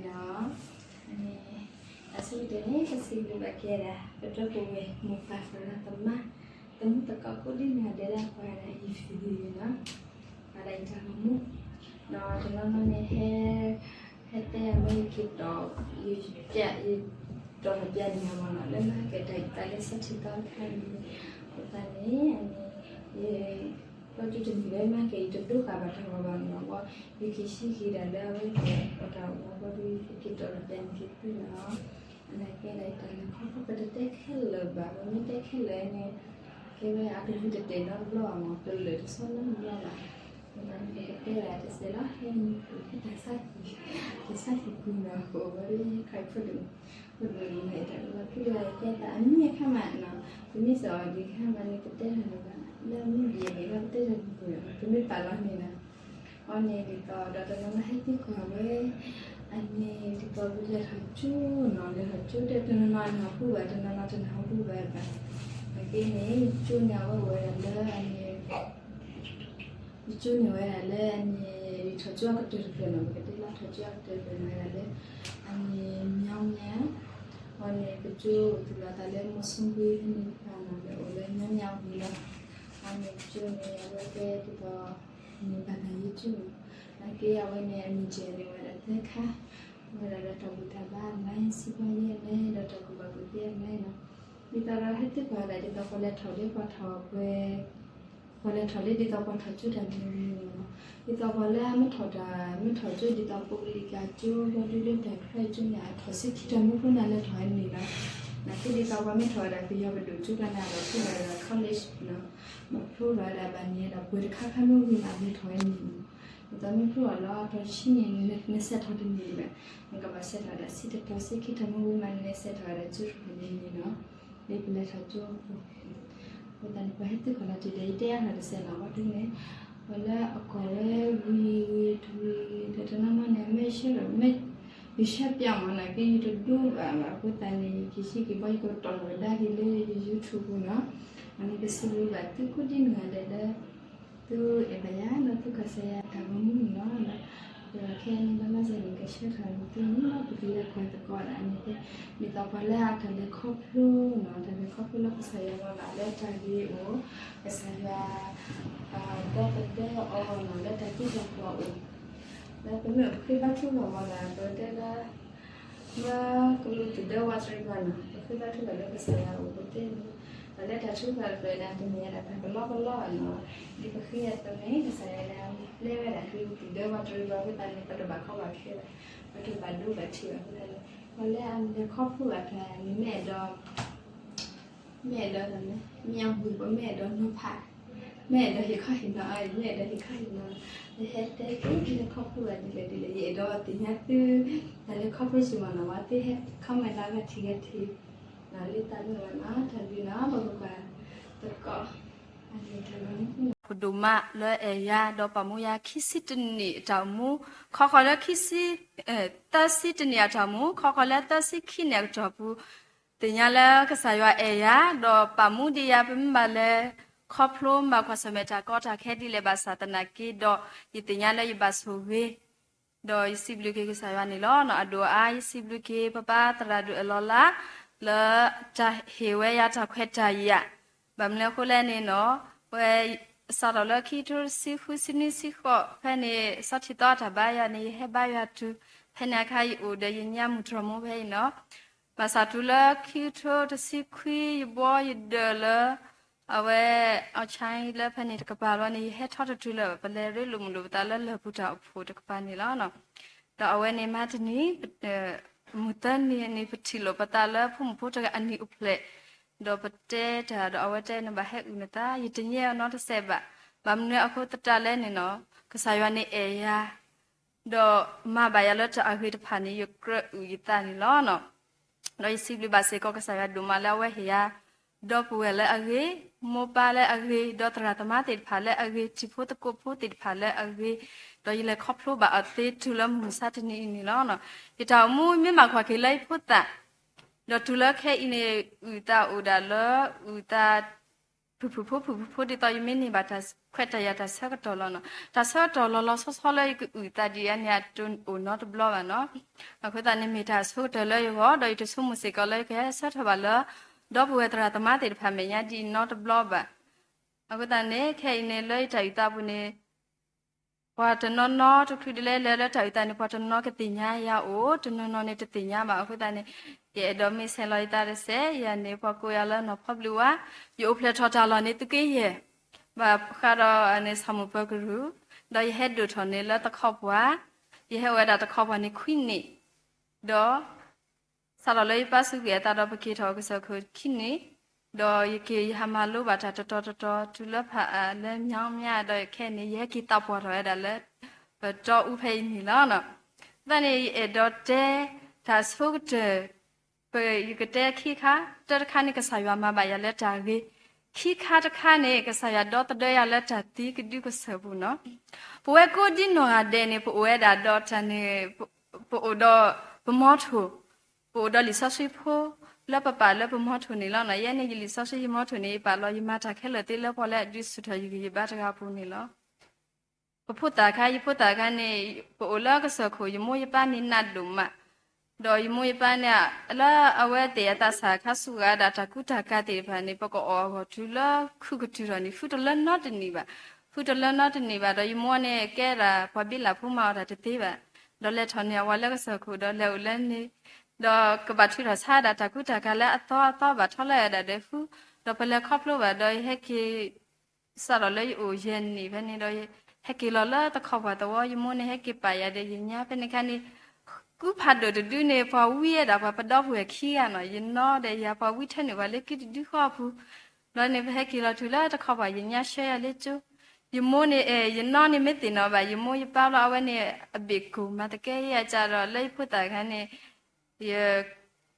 လီၤ. အန့ၣ် အဆိကတၢၢ်န့ၣ် ပစံးဘျုးဘၣ်က့ၤဒၣ် ပဒီပုၢ်ဝဲၢ်မိၢ်ပၢ်သရၣ်သမါ သမူသကိးကိးဒ်နီၢ်ဂၤဒဲးလၢအကွၢ်ဒၣ် ယသ့ၣ်နီၤ ကွၢ်ဒၣ်ယတၢ်ဂီၤမူ ဒီးတနီၤနီၤန့ၣ် ဟဲ ဟဲတဲအမ့ၢ်ယက့ၤတီၢ် ယ ယတီၢ်လီၤပျၢ်န့ၢ်အီၤမ့ၢ်နီၤ လၢမၤက့ၤတၢ်အံၤတၢ်လၢဆီၣ်ထံသီတခါန့ၣ် အဃိသတးန့ၣ် အန့ၣ် ယ ဘီဒုတနံၤလၢမၤက့ၤ ယတဒိဃာ်ဘၣ်တၢ်ဂီၤဘၣ်မ့ၢ်နီၤ ဘီ ယက့ၤဆံးက့ၤဒၣ်လၢအဝဲအတၢ်အိၣ်ဘီဒု ယက့ၤတီၢ်လီၤပျၢ်န့ၢ်က့ၤသုလီၤ. အနာ်က့ဒီးယတၢ်လဲၤခီဖျိပတတဲခဲလၢာ်ဘၣ် ပမ့ၢ်တဲခဲလၢာ်န့ၣ် ကဲဝဲအကလုၢ်တတဲာ်နီတဘျီဘၣ်မ့ၢ် ကလုၢ်တဆီနီတဘျီဘၣ် အဃိသတးန့ၣ် ပကတဲဒၣ်တစဲးလီၤ ဟဲနုာ်ပူၤ ဟဲတၢ်ဆါဟံၣ် တၢ်ဆါဟံၣ်ပူၤနီၤ ကအိၣ်ဝဲဒၣ်ယခရံာ်ဖိဒိၣ် ဖိဒိၣ်န့ၣ် တၢ်ကလီၤဖုဒီး ကဲတၢ်အမံၤအခါမးနီၤ ပမ့ၢ်စံးအီၤဒံးအခါမးန့ၣ် ပတဲတၢ်န့ၣ်ဘၣ် လၢမ့ၢ်ဒ်အံၤန့ၣ် ပတဲတၢ်န့ၣ် ပမ့ၢ်ပာ်လီၤန့ၣ်နီၤ အီၤန့ၣ်ဒ်သိးဒီးတနီၤနီၤဟဲသံကွၢ်ဝဲ အန့ၣ်ဒ်သိးပလဲၤထီၣ်ကၠိနီၤ လဲၤထီၣ်ကၠိတဲတနီၤနီၤနၢ်ဟူဘၣ် တနီၤနီၤတနၢ်ဟူဘၣ်ဘၣ် နာ်က့န့ၣ် ယကၠိန့ၣ် အဝဲအိၣ်ဝဲဒၣ်လၢအန့ၣ် ယကၠိန့ၣ်ဝဲဒၣ်လၢအန့ၣ် ယထီၣ်ကၠိအကတၢၢ်တဖျၢၣ်နီၤ ပကတဲလၢထီၣ်ကၠိအကတၢၢ်တဖျၢၣ်န့ၣ်ဝဲဒၣ်လၢ အန့ၣ် မြောင်းမြ အီၤန့ၣ် ကကၠိအိၣ်သူၣ်လီၤသးလၢမူဆိကွံဖဲန့ၣ်တဖၣ်နီၤ လၢအိၣ်လၢမြောင်းမြဝံၤလီၤ အီၤန့ၣ်ကၠိန့ၣ် အဝဲတဲဒ်သိး န့ၣ်ဘၣ်တၢ်ယ့ၢ်ကၠိနီၤ နာ်က့အဝဲန့ၣ် အမံၤစၢၤန့ၣ်ဝဲဒၣ်သၢခါ ဝဲဒၣ်လၢတၢ်ဘူၣ်တၢ်ဘါအမဲ စံးဘီယဲၢ်အမဲ ဒီးတၢ်ကူၣ်ဘၣ်ကူၣ်သ့အမဲနီၤ ဒ်သိးဒီးဟဲသံကွၢ်ဝဲဒၣ်ဒ်သိးပှၤလဲၤထီၣ်လၢပှၤထီၣ်ပှဲၤ ပှၤလဲၤထီၣ်လၢဒ်သိးပှၤထီၣ်ကၠိတၢ်မံၤမံၤမ့ၢ်နီၤ ဒ်သိးပှၤလၢအမ့ၢ်ထီၣ်တၢ် မ့ၢ်ထီၣ်ကၠိဒ်သိး ပုဂ္ဂလိက ကၠိ ဘီဒုလၢတၢ်ချၢကၠိန့ၣ် အထီၣ်ဆံခံထီၣ်မူဖိန့ၣ် လဲၤထီၣ်ဝဲန့ၣ်လီၤ နာ်က့ဒ်သိးပှၤမ့ၢ်ထီၣ်ဝဲဒၣ်ပယီၤပဒိၣ်ကၠိကျါန့ၣ် အဘၣ်ဖျိလီၤဝဲဒၣ် college နီၤ ဘၣ်ဖျိလီၤဝဲဒၣ်ဘၣ်န့ၣ်ဒီး ပှဲၤတခါခါမ့ၢ်ဝံၤမး လဲၤထီၣ်ဝဲန့ၣ်လီၤ ဒ်သိးမ့ၢ်ဖျိအီၤလီၤ အထီၣ်ဆံန့ၣ် နဆဲးထီၣ်တန့ၢ်ဘၣ် နကဘၣ်ဆဲးထီၣ်ဝဲဒၣ်ဆံတထီၣ်ဆံခံထီၣ်မ့ၢ်ဝံၤမး နဆဲးထီၣ်ဝဲဒၣ်ကၠိတဖျၢၣ်န့ၣ်လီၤ လၢပလဲၤထီၣ်ကၠိအဃိ အဃိသတးန့ၣ် ပှၤဟဲသံကွၢ်လီၤတံၢ်ဒီး ယတဲအါထီၣ်တစဲးလီၤ ဘီဒုန့ၣ် ပှၤလၢအကွၢ်ဝဲဝံၤဝံၤတဝံၤ ဒီးတနီၤနီၤန့ၣ် မ့ၢ်ဆှၢဒီး မ့ၢ် ယဆှၢပျၢ်မ့ၢ်နာ်က့ ယတဒိဘၣ်ဘၣ် အဃိသတးန့ၣ် ယက့ၤဆံးက့ၤဘီ ယကတိၤလီၤဝဲဒၣ်က့ၤလၢယ YouTube ပူၤနီၤ အန့ၣ်ပစံးဘျုးဘၣ်သုကိးဒ်နီၢ်ဂၤဒဲးလၢ သုအဲၣ်ဘၣ်ယၤ ဒီးသုကွၢ်စၢၤယၤတၢ်ဂီၤမူန့ၣ်လီၤ ဒီးခဲအံၤန့ၣ် ဘၣ်မၤစၢၤန့ၣ် ကဆှၢထီၣ်န့ၢ်သုန့ၣ်လီၤ ပကလဲၤကွၢ်သကိးဒၣ်န့ၣ် ဒ်သိးပှၤလၢအတၢ်လဲၤခီဖျိနီၤ တၢ်လဲၤခီဖျိလၢကစၢ်ယွၤမၤဘၣ်လၢတၢ်ဂ့ၤအအိၣ် ကစၢ်ယွၤ ဒီသဒၢအီၤနီၤ လၢတၢ်သံတၢ်ပှၢ်အအိၣ် လၢပမ့ၢ်အိၣ်ပဃ့ဘါထုကဖၣ်မ့ၢ်နီၤ ပတဲလၢ လၢကလူးသဒၢဝးတရံးဘၣ်နီၤ ပဃ့ဘါထုကဖၣ်လၢကစၢ်ယွၤအအိၣ်ပတဲန့ၣ် ဒီးလၢတၢ်ထုကဖၣ်တဖျၢၣ်ဒၣ် တမ့ၢ်ဝဲဒၣ်တၢ်ကလီကလီဘၣ်နီၤ ဒ်ပဃ့အသိးန့ၣ် ကစၢ်ယွၤဒၣ်ပျဲဝဲဒၣ်ကလူးသဒၢဝးတရံးဘၣ် အဃိသတးန့ၣ် ပတဘၣ်ကီဘၣ်ခဲဘၣ် ပတဘၣ်ဒိဘၣ်ထံးဘၣ်အဃိသတးန့ၣ် ပှၤလၢအလဲၤခီဖျိဘၣ်တၢ်န့ၣ် မ့ၢ်အဲၣ်ဒိး မ့ၢ်အဲၣ်ဒိးတၢ်မ့ၢ် မ့ၢ်အဝံၤပမ့ၢ်အဲၣ်ဒိးနီၤဖး မ့ၢ်အဲၣ်ဒိးဟ့ၣ်ခီဟ့ၣ်နီၤ မ့ၢ်အဲၣ်ဒိးဟ့ၣ်ခီဟ့ၣ်နီၤ လၢဟဲတဲသုလၢခီဖျိဘၣ်ဒ်လဲၣ်ဒ်လဲၣ် ယအဲၣ်ဒိးသ့ၣ်ညါသု တၢ်လၢခီဖျိစ့ၢ်မ့ၢ်နီၤ ဝဲသုဟဲ comment လၢဂၤထံဂၤထံး လၢတၢ်မ့ၢ်ဝဲနီၤ တၢ်ဘျုးနီၤ ပကကွၢ်သကိး ပဒိၣ်မးလၢအဲၣ်ယၤ ဒီးပာ်မူယၤခံဆံတနံၣ်အတၢ်အိၣ်မူ ခီဃီၤလၢခံဆံ သၢဆံတနံၣ်အတၢ်အိၣ်မူ ခီဃီၤလၢသၢဆံခံနံၣ်အကတီၢ်ပူၤ သ့ၣ်ညါလၢကစၢ်ယွၤအဲၣ်ယၤ ဒီးပာ်မူဒံးယၤ ပမ့ၢ်ဘၣ်လဲၤခီဖျိ မ့ၢ်ကွၢ်ဆၢၣ်မဲာ်တၢ်ကီတၢ်ခဲဒ်လဲၣ်ဘၣ်ဆၣ်သနာ်က့ဒီး ယသ့ၣ်ညါလၢယဘၣ်ဆိၣ်ဂ့ၤ ဒီးယစံးဘျုးက့ၤကစၢ်ယွၤန့ၣ်လီၤ. အဒိၣ်အါ ယစံးဘျုးက့ၤ ပပၢ်သရၣ်ဒိၣ်အဲၣ်လီၤလး လၢတၢ်ဟ့ၣ်ဝဲယၤတၢ်ခွဲးတၢ်ယာ် ဘၣ်မနုၤအဃိလဲၣ်န့ၣ်နီၤ ဝဲ စးထီၣ်လၢခံကထိတဆံဃု ဆံနွံ ဆံဃိး ဖဲန့ၣ် ဆီထံသီအတၢ်ဘါယွၤန့ၣ် ယဟဲဘါယွၤတုၤ ဖဲန့ၣ်အခါ ယအိၣ်ဒီးယညါမုၢ်တြီၢ်မူဖဲအံၤနီၤ ဘၣ်ဆၣ်တုၤလၢခံကထိတဆံခွံ ယဘှီယဒၢးလၢ အဝဲ အီၣ်ဆါလၢဖဲန့ၣ်တကပၤလီၤန့ၣ် ယဟဲထီၣ်တတုၤလၢ ပလဲၤရ့လိာ်မုာ်လိာ်ပသးလၢလၢၢ်ပူၤတၢ်အိၣ်ဖှိၣ်တကပၤန့ၣ်လီၤ. ဒီးအဝဲန့ၣ်မၤတနံၤ မုၢ်သၢနံၤန့ၣ် ပထံၣ်လိာ်ပသးလၢဖိမုၣ်ဖိတဂၤအနံၣ်အိၣ်ဖျဲၣ် ဒီးပတဲတၢ်ဒီးအဝဲတဲနဘၣ်ဟဲအုၣ်နသး ယတညဲၣ်အီၤနီတစဲးဘၣ်. ဘၣ်မနုၤအဃိသတးလဲၣ်န့ၣ်နီၤ ကစၢ်ယွၤန့ၣ်အဲၣ်ယၤ ဒီးမၤဘၣ်ယၤလၢတၢ်အဂ့ၤတဖၣ်န့ၣ် ယကြၢးအုၣ်ယသးန့ၣ်လီၤ. ဒီးယစံးဘျုးဘၣ်စ့ၢ်ကီးကစၢ်ယွၤဒိၣ်မးလၢအဝဲဟ့ၣ်ယၤ ဒီပုၢ်ဝဲၢ်လၢအဂ့ၤ, မိၢ်ပၢ်လၢအဂ့ၤ, ဒီးသရၣ်သမါသ့ၣ်တဖၣ်လၢအဂ့ၤ, ထံဖိသကိးဖိသ့ၣ်တဖၣ်လၢအဂ့ၤ, ဒီးယလဲၤခီဖျိဘၣ်အီၤသ့တုၤလၢမုၢ်မဆါတနံၤအံၤန့ၣ်လီၤ. ယတၢ်အိၣ်မူမ့ၢ်မၤကွၢ်က့ၤလၢယဖိသၣ် ဒီးတုၤလၢခဲအံၤန့ၣ် အုၣ်သးအိၣ်ဒၣ်လၢ အုၣ်သး ဖုၣ်ဖုၣ်ဖိဖုၣ်ဖုၣ်ဖိ ဒ်သိးယမ့ၢ်န့ၢ်ဘၣ်တၢ် ခွဲးတၢ်ယာ်တၢ်ဆၢကတီၢ်လီၤနီၤ. တၢ်ဆၢကတီၢ်လီၤလီၤဆီဆီလၢယကအုၣ်သးဒ်အံၤန့ၣ် အတအိၣ်နီတဘျီဘၣ်နီၤ. အဃိသတးန့ၣ်မ့ၢ်တၢ်ဆိကတၢၢ်လၢယဂီၢ် ဒီးယတဆိကမိၣ်စ့ၢ်ကီးလၢယကဟဲဆၢထၢၣ်ဘၣ်လၢ ဒီပုၢ်ဝဲၢ်သရၣ်သမါသ့ၣ်တဖၣ်မဲာ်ညါဒ်အံၤနီတဘျီဘၣ်. အဃိသတးန့ၣ် ခဲအံၤန့ၣ်လၢယတၢ်အုၣ်သးပူၤန့ၣ် ပှၤတနီၤနီၤတချုးဒ်လဲၣ်လဲၣ်လၢတၢ်အုၣ်သးန့ၣ် ပှၤတနီၤကသ့ၣ်ညါယၤအိၣ် တနီၤနီၤန့ၣ်တသ့ၣ်ညါဘၣ်. အဃိသတးန့ၣ် ယအဲၣ်ဒိးမ့ၢ်ဆဲးလီၤယသးတစဲး ယၤန့ၣ် ပှၤကိးယၤလၢနီၢ်ဖီဘျုးဝါ, ယအိၣ်ဖျဲၣ်ထီၣ်တၢ်လီၢ်န့ၣ် သုးက့ယဲၢ် ဘၣ်ဃးဒီးန့ၣ် ဆၣ်မိၣ်ပၢၤကရူၢ်, ဒီးယဟဲဒိၣ်ထီၣ်န့ၣ်လၢတခီပှၤ, ယဟဲအိၣ်ဝဲဒၣ်တခီပှၤန့ၣ်ခွံနံၣ်, ဒီး စးထီၣ်လၢယပၢ်စူးကွံာ်အသးဒီးပက့ၤထီၣ်ကစၢၢ်ခိၣ်ခံနံၣ်, ဒီးယက့ၤယဟးမၤလိဘၣ်တၢ်တတီၤတတီၤ တုၤလၢဖးအါလၢ မြောင်းမြ ဒီးခဲအံၤန့ၣ် ယဟဲက့ၤသးပှၢ်ထီၣ်ဝဲဒၣ်လၢ ပတီအူဖဲအံၤန့ၣ်လီၤ. အဃိသတးန့ၣ် ယအဲၣ်ဒိးတဲ တၢ်ဆိကတၢၢ် ပ ယကတဲခံခါ, တၢတခါန့ၣ် ကစၢ်ယွၤမၤဘၣ်ယၤလၢတၢ်ဂ့ၤ, ခံခါတခါန့ၣ် ကစၢ်ယွၤဒီသဒၢယၤလၢတၢ်သံကဒုကစၢၢ်ပူၤနီၤ. ပဝဲကိးဒ်နီၢ်ဂၤဒဲးန့ၣ် ပအိၣ်ဝဲဒၣ်ဒီးတၢ်န့ၣ် ပ ပအိၣ်ဒီးပမီထိၣ်, ပအိၣ်ဒီးလံာ်စီဆှံဖိ လၢပပာ်လၢပမီထိၣ်န့ၣ်လီၤ. ယဲန့ၣ်ယလံာ်စီဆှံယမီထိၣ်န့ၣ် ယပာ်လီၤယမၤတၢ်ခဲလၢာ်သ့လၢပှၤလၢအဒုးဆူၣ်ထီၣ်ယဂံၢ်ယဘါတဂၤအပူၤန့ၣ်လီၤ. ပဖိသၣ်ခါ, ယဖိသၣ်ခါန့ၣ် ပအိၣ်လၢကစၢၢ်ခိၣ် ယမိၢ်ယပၢ်မ့ၢ်နးဒိၣ်မး, ဒီးယမိၢ်ယပၢ်န့ၣ် လၢအဝဲသ့ၣ်အသးစၢ်ခါဆူးဂၤဒၣ်တၢ်ကူတၢ်ကၤသ့ၣ်တဖၣ်န့ၣ် ပကအီၣ်အဂီၢ်တုၤလၢခုကတုၤထီၣ်န့ၣ် ဃုတလၢနီတနံၣ်ဘၣ်, ဃုတလၢနီတနံၣ်ဘၣ် ဒီးယမိၢ်န့ၣ်ကဲဒၣ်ပှၤဘံလၣ်ဖိမၤအီၣ်တၢ်တသ့ဘၣ်, ဒီးလဲၤထီၣ်န့ၢ်အဝၤလၢကစၢၢ်ခိၣ်ဒီးလဲၤအိၣ်လၢန့ၣ်, ဒီးကဘၣ်ထုးထီၣ်ဆါဒၣ်တၢ်ကူတၢ်ကၤလၢအသီအသီဘၣ်ထီလၢအဒၣ်ဒီးဃု, ဒီးပလဲၤခီဖျိဘၣ်ဒီးယဟဲက့ၤ စးထီၣ်လၢယအိၣ်ယဲၢ်နံၣ်ဖဲန့ၣ်ဒီး ဟဲက့ၤလီၤလၢတခီပှၤသဝီ ယမိၢ်န့ၣ်ဟဲက့ၤပာ်ယၤဒီးယညါဖဲန့ၣ်ခါန့ၣ်, ကူဖးဒိၣ်တဒုန့ၣ် ပှၤဝံအဲဒၣ်ပှၤပဒီပုၢ်ဝဲၢ်ခံဂၤနီၤ, ယနီဒီးယၤပှၤဝံထဲန့ၣ်ပှၤလၢကံတဒုဃီအပူၤ, ဘျီန့ၣ် ပဟဲက့ၤလီၤတုၤလၢတခီပှၤယညါဆှၢယၤလၢကၠိ, ယမိၢ်န့ၣ် ယနီန့ၣ်မ့ၢ်သ့ၣ်နီၣ်ဘၣ် ယမိၢ်ယပၢ်ဘျီအဝဲန့ၣ် အဘ့ၣ်ကိၢ်မၤသကဲယၤကဒီးလၢယဖိသၣ်ခါန့ၣ် ယ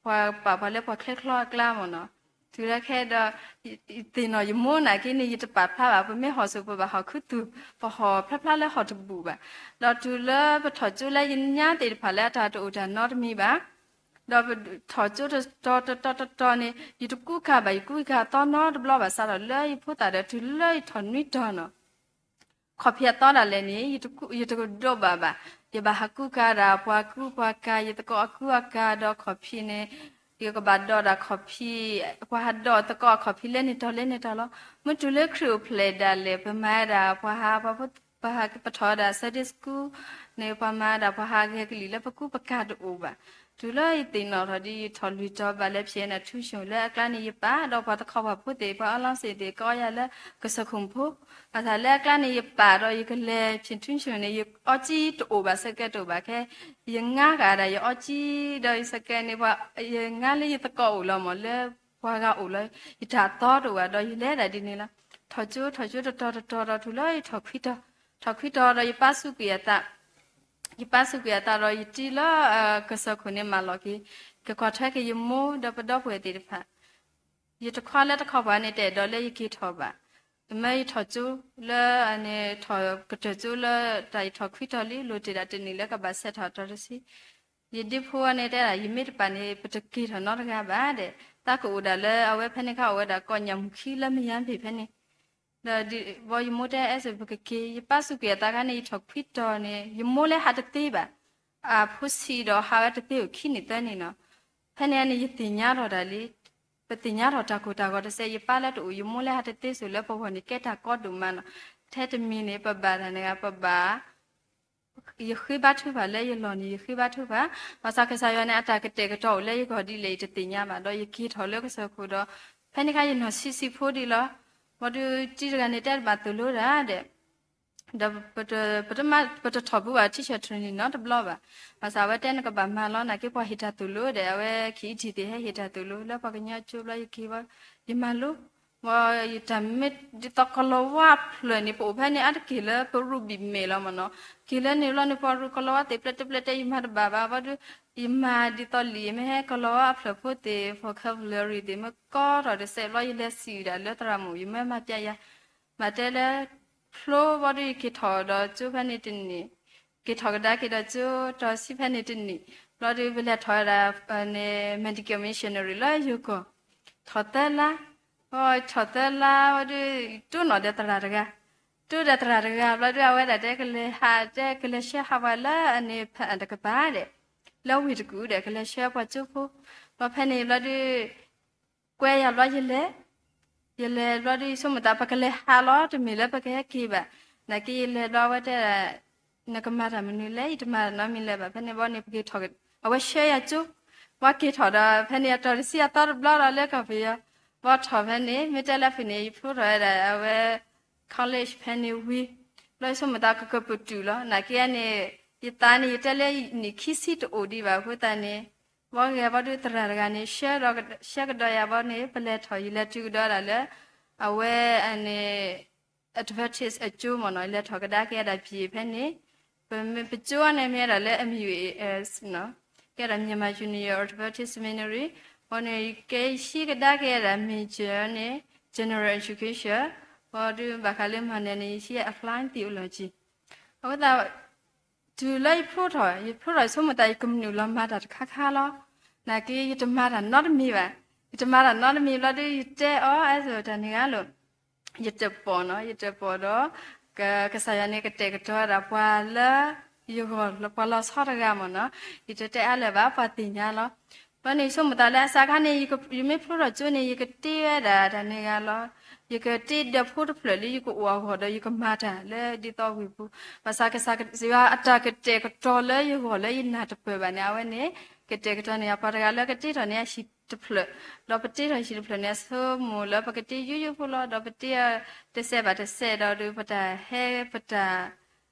ပှၤပာ်ပှၤလၢပှၤချ့ချီအကျါမ့ၢ်နီၤ, တုၤလၢခဲဒီး ယသ့ၣ်နီၣ်ယမိၢ်နာ်က့န့ၣ် ယတပာ်ဖျါဘၣ်, ပမ့ၢ်ဟီၣ်စိၤပဘၣ်ဟီၣ်ခူသူၣ်, ပဟီၣ်ဖျါဖျါလၢဟီၣ်တဘူၣ်ဘၣ်, ဒီးတုၤလၢပထီၣ်ကၠိလၢယညါသ့ၣ်တဖၣ်လၢအတၢ်တအိၣ်တၢ်နီတမံၤဘၣ်, ဒီးပထီၣ်ကၠိတတီၤတတီၤတတီၤန့ၣ် ယတကူကၤဘၣ် ယကူကၤသီနီတဘျီဘၣ် စးထီၣ်လၢယဖိသၣ်ဒီးတုၤလၢယထီၣ်နွံတီၤနီၤ ခီၣ်ဖံးအသီဒၣ်လဲာ်န့ၣ် ယတကဒိးဘၣ်ဘၣ်, ယဘၣ်ဟးကူကၤဒၣ်ပှၤကူပှၤကၤ ယသကိးအကူအကၤဒီးခီၣ်ဖံးန့ၣ် ယကဘၣ်ဒိးဒၣ်ခီၣ်ဖံး, ပှၤဟးဒိးသကိးအခီၣ်ဖံးလၢန့ၣ်တီၤလၢန့ၣ်တီၤလီၤ. မ့ၢ်တုၤလၢခရံာ်အိၣ်ဖျဲၣ်ဒၣ်လဲာ် ပမၤဒၣ်ပှၤဟး ပှၤဟး ပထီၣ်ဝဲဒၣ် Sunday school န့ၣ် ပှၤမၤဒၣ်ပှၤဟးဂဲၤကလံၣ်လၢပကူပကၤတအိၣ်ဘၣ်. တုၤလၢယသ့ၣ်နီၣ်ထီၣ်ဒီး ယထီၣ်လွံၢ်တီၤဘၣ်လဲၤဖျဲးနၤထူၣ်ဆိၣ်လၢအကျါန့ၣ် ယပၢ်ဒီးပှၤသခီပှၤဖိသ့ၣ် ပှၤအီလီၤစ့ၣ်သ့ၣ် ကအီယၤလၢကစၢၢ်ခိၣ်ဖိ ဘၣ်ဆၣ်လၢအကျါန့ၣ် ယပၢ်ဒီးယကလဲၤဖျဲးထူၣ်ဆိၣ်န့ၣ် ယအီကံတအိၣ်ဘၣ် စကဲတအိၣ်ဘၣ်ခဲ ယငါဂၤဒၣ်ယအီကံဒီးယစကဲန့ၣ် ပှၤ ယငါလၢယသကိးအိၣ်လီၤမး လၢပှၤဂၤအိၣ်လီၤ ယတၢ်သီတအိၣ်ဘၣ်ဒီး ယလဲၤဒၣ်ဒ်န့ၣ်လီၤ. ထီၣ်ကၠိ ထီၣ်ကၠိတတီၤတတီၤဒီး တုၤလၢယထီၣ်ခွံတီၤ, ထီၣ်ခွံတီၤဒီးယပၢ်စူးကွံာ်အသး ယပၢ်စူးကွံာ်အသးဒီး ယတံၤလၢကစၢၢ်ခိၣ်န့ၣ် မၤလီၤက့ၤ ကကွၢ်ထွဲက့ၤယမိၢ်ဒီးပဒီပုၢ်ဝဲၢ်သ့ၣ်တဖၣ် ယတခွါလၢတခီပှၤန့ၣ် တအဲၣ်ဒိးလၢယက့ၤထီၣ်ဘၣ်. မ့ၢ်ယထီၣ်ကၠိလၢန့ၣ် ထီၣ်ကတၢၢ်ကၠိလၢတၢ်ယထီၣ်ခွံတီၤလံ လိၣ်တ့ၢ်ဒၣ်တနံၣ်လၢကဘၣ်ဆဲးထီၣ်အတီၤတဆံ ယဒ့ဖိန့ၣ်တဲဒၣ် ယမ့ၢ်တပာ်န့ၣ် ပတက့ၤထီၣ်နီတဂၤဘၣ်ဒီး သးကအိၣ်ဒၣ်လၢအဝဲဖဲန့ၣ်ခါ အိၣ်ဝဲဒၣ်ကိးညၣ်မုၢ်ခံလၢမယါဘ့ၣ်ဖဲန့ၣ် ဒီးဘီယမိၢ်တဲအဲၣ်စ့ၢ်ပကက့ၤ ယပၢ်စူးကွံာ်အသးခါန့ၣ် ယထီၣ်ခွံတီၤန့ၣ် ယမိၢ်လၢဟးတသ့ဘၣ်. အဖိဆံးဒီးဟးဝဲတသ့အိၣ်ခံနံၣ်သၢနံၣ်နီၤ. ဖဲန့ၣ်န့ၣ် ယသ့ၣ်ညါထီၣ်တၢ်လံ ပသ့ၣ်ညါထီၣ်တၢ်ကိၢ်တၢ်ဂီၤတစဲး ယပၢ်လၢတအိၣ် ယမိၢ်လၢဟးတသ့စိၤလၢပဂီၢ်န့ၣ် ကဲတၢ်ကီဒိၣ်မးနီၤ. ထဲတမံၤန့ၣ် ပဘၣ်တၢ်န့ၣ်ဂ့ၤ ပဘၣ် ယဃ့ဘါထုကဖၣ်လၢယလီၢ်န့ၣ် ယဃ့ဘါထုကဖၣ် ဘၣ်ဆၣ်ကစၢ်ယွၤန့ၣ် အတၢ်ကတဲာ်ကတီၤအိၣ်လၢယဂီၢ်ဒ်လဲၣ် ယတသ့ၣ်ညါဘၣ် ဒီးယက့ၤထီၣ်လၢကစၢၢ်ခိၣ်ဒီး ဖဲန့ၣ်ခါယနီၢ်ဆံးဆံးဖိဒံးလီၤ. ဘီဒုးတံၤတဂၤန့ၣ် တဲတဘၣ်သိၣ်လိတၢ်ဒီး ဒီးပတ ပတမၤ ပတထီၣ်ဘူးဘၣ် teacher training နီတဘျီဘၣ်. ဘၣ်ဆၣ်အဝဲတဲနကဘၣ်မၤလီၤ နာ်က့ပှၤဟ့ၣ်တၢ်သိၣ်လိဒီး အဝဲခံအံၤထံၣ်သ့ၣ်ဟဲဟ့ၣ်တၢ်သိၣ်လိ လၢပှၤကညီကၠိဘျီယက့ၤဝဲ ယမၤလိ ယတၢ်မ့ၢ်ဒ်သိးကီၤလၤဝါအဖျၢၣ်န့ၣ် ပအိၣ်ဖဲန့ၣ် အါတက့ၢ်လၢပရူဘံၣ်မဲာ်လီၤမ့ၢ်နီၤ. က့ၤလၢန့ၣ်ဘျီန့ၣ် ပှၤရူကီၤလၤဝါသ့ၣ်ပျဲတပျဲတဲ ယမၤတဘၣ်ဘၣ် ဘီဒုး ယမၤဒ်သိးလံာ်မ့ၢ်ဟဲကီၤလၤဝါအဖျၢၣ်ဖိသ့ၣ် vocabulary သ့ၣ် မ့ၢ်ကီထီၣ်တစဲးဘျီ ယလဲၤစံးဒၣ်လၢသရၣ်မုၣ် ယမ့ၢ်မၤပျဲယၤ မၤတဲလၢ ဖျိဘီဒုးယက့ၤထီၣ်ဒီးကၠိဖဲန့ၣ်တနံၣ် က့ၤထီၣ်ကဒါက့ၤဒီးကၠိ တီၤဆံဖဲန့ၣ်တနံၣ် ဘျီဒုးပလဲၤထီၣ်ဝဲဒၣ်န့ၣ် medical missionary လၢယိၤကီၢ် ထီၣ်သၢလါ ထီၣ်သၢလါဝဲဒုး တိၢ်နီၣ်ဒီးသရၣ်တဂၤ တ တိၢ်ဒီးသရၣ်တဂၤဘျီဒုး အဝဲဒၣ်တဲကလဲၤဟး တဲကလဲၤဆှၢဟးပှၤလၢအန့ၣ်တကပၤဒဲး, လၢဝ့ၢ်တကူၣ်ဒဲး ကလဲၤဆှၢပှၤကၠိဖိ, ဘျီဖဲန့ၣ်ဘျီဒုး ကွဲယၤဘျီယလဲၤ, ယလဲၤဘျီဒုး ယဆိကမိၣ်သး ပကလဲၤဟးလီၤ တမ့ၢ်လၢပကဟဲက့ၤဘၣ်, နာ်က့ယလဲၤဘျီအဝဲတဲဒၣ် နကမၤတၢ်မနုၤလဲၣ် ယတမၤနီတမံၤလၢၤဘၣ်, ဖဲန့ၣ်ဘျီန့ၣ် ပက့ၤထီၣ် အဝဲဆှၢယၤကၠိ, ဘၣ်က့ၤထီၣ်ဒီး ဖဲန့ၣ်အတီၤတဆံအသီတဘျီဒီးလၢကီၢ်ပယီၤ, ဘၣ်ထီၣ်ဖဲန့ၣ် မ့ၢ်တဲလၢဖုၣ်န့ၣ် ယဖျိထီၣ်ဝဲဒၣ် အဝဲ college ဖဲန့ၣ်ဝံၤ, ဘျီယဆိကမိၣ်သး ကကပတုာ်လီၤ, နာ်က့န့ၣ် ယသးန့ၣ် ယတဲလၢနံၣ်ခံဆံတအိၣ်ဒံးဘၣ်အဃိသတးန့ၣ်, ဘၣ်ဂ့ၤဘျီဒုး သရၣ်တဂၤန့ၣ် ဆှၢကဒီးယၤဘျီန့ၣ် ပလဲၤထီၣ် ယလဲၤတုၤကဒီးဒၣ်လၢ အဝဲန့ၣ် Adventist အကၠိမ့ၢ်နီၤ, ယလဲၤထီၣ်ကဒါက့ၤဝဲဒၣ် ဘီၣ်ဖဲန့ၣ်, ပမ့ၢ်ပကၠိန့ၣ်မ့ၢ်ဝဲဒၣ်လၢ MUAS နီၤ, ကဲဒၣ် Myanmar Union Adventist Seminary, ဘၣ်န့ၣ် ကဲယဟံးကဒါက့ၤဝဲဒၣ် major န့ၣ် General Education, ဘၣ်ဒုး ဘၣ်ဃးလၢမၤနၢၤန့ၣ် ယဟံး apply theology, အဃိသတး တုၤလၢယဖျိထီၣ် ယဖျိထီၣ်ယဆိကမိၣ်သး ယကနုာ်လီၤမၤတၢ်တခါခါလီၤ, နာ်က့ယတမၤတၢ်နီတမံၤဘၣ်, ယတမၤတၢ်နီတမံၤဘျီဒုး ယတဲအီၤ အဲၣ်စၢၤတၢ်န့ၣ်ဂၤလိာ် ယတပိာ်နီၤ, ယတပိာ်ဒီး ကစၢ်ယွၤန့ၣ် ကတဲာ်ကတီၤဝဲဒၣ်ပှၤလၢယဂီၢ် ပှၤလီၤဆီတဂၤမ့ၢ်နီၤ, ယတတဲအါလၢၤဘၣ် ပှၤသ့ၣ်ညါလီၤ, ဘျီန့ၣ် ယဆိကမိၣ်သးလၢအစးခါန့ၣ် ယမ့ၢ်ဖျိထီၣ်ကၠိန့ၣ် ယကတ့ဝဲဒၣ်တၢ်န့ၣ်ဂၤလီၤ, ယကတ့ဒၢးဖိတဖျၢၣ်လၢယကအိၣ်အဂီၢ်ဒီး ယကမၤတၢ်လၢဒ်သိးဝ့ၢ်ပူၤ, ဘၣ်ဆၣ်ကစၢ်ယွၤအတၢ်ကတဲာ်ကတီၤလၢယဂီၢ်လၢယနၢ်တပၢၢ်ဘၣ်န့ၣ် အဝဲန့ၣ် ကတဲာ်ကတီၤန့ၢ်ယၤ ပှၤတဂၤလၢကတ့ထီၣ်န့ၢ်ယၤဟံၣ်တဖျၢၣ်, ဒီးပတ့ထီၣ်ဟံၣ်တဖျၢၣ်န့ၣ် အဆိကမိၣ်လၢပကတ့ယိယိဖိလီၤ, ဒီးပတ့တစဲးဘၣ်တစဲးဒီး ပတၢ်ဟဲပတၢ်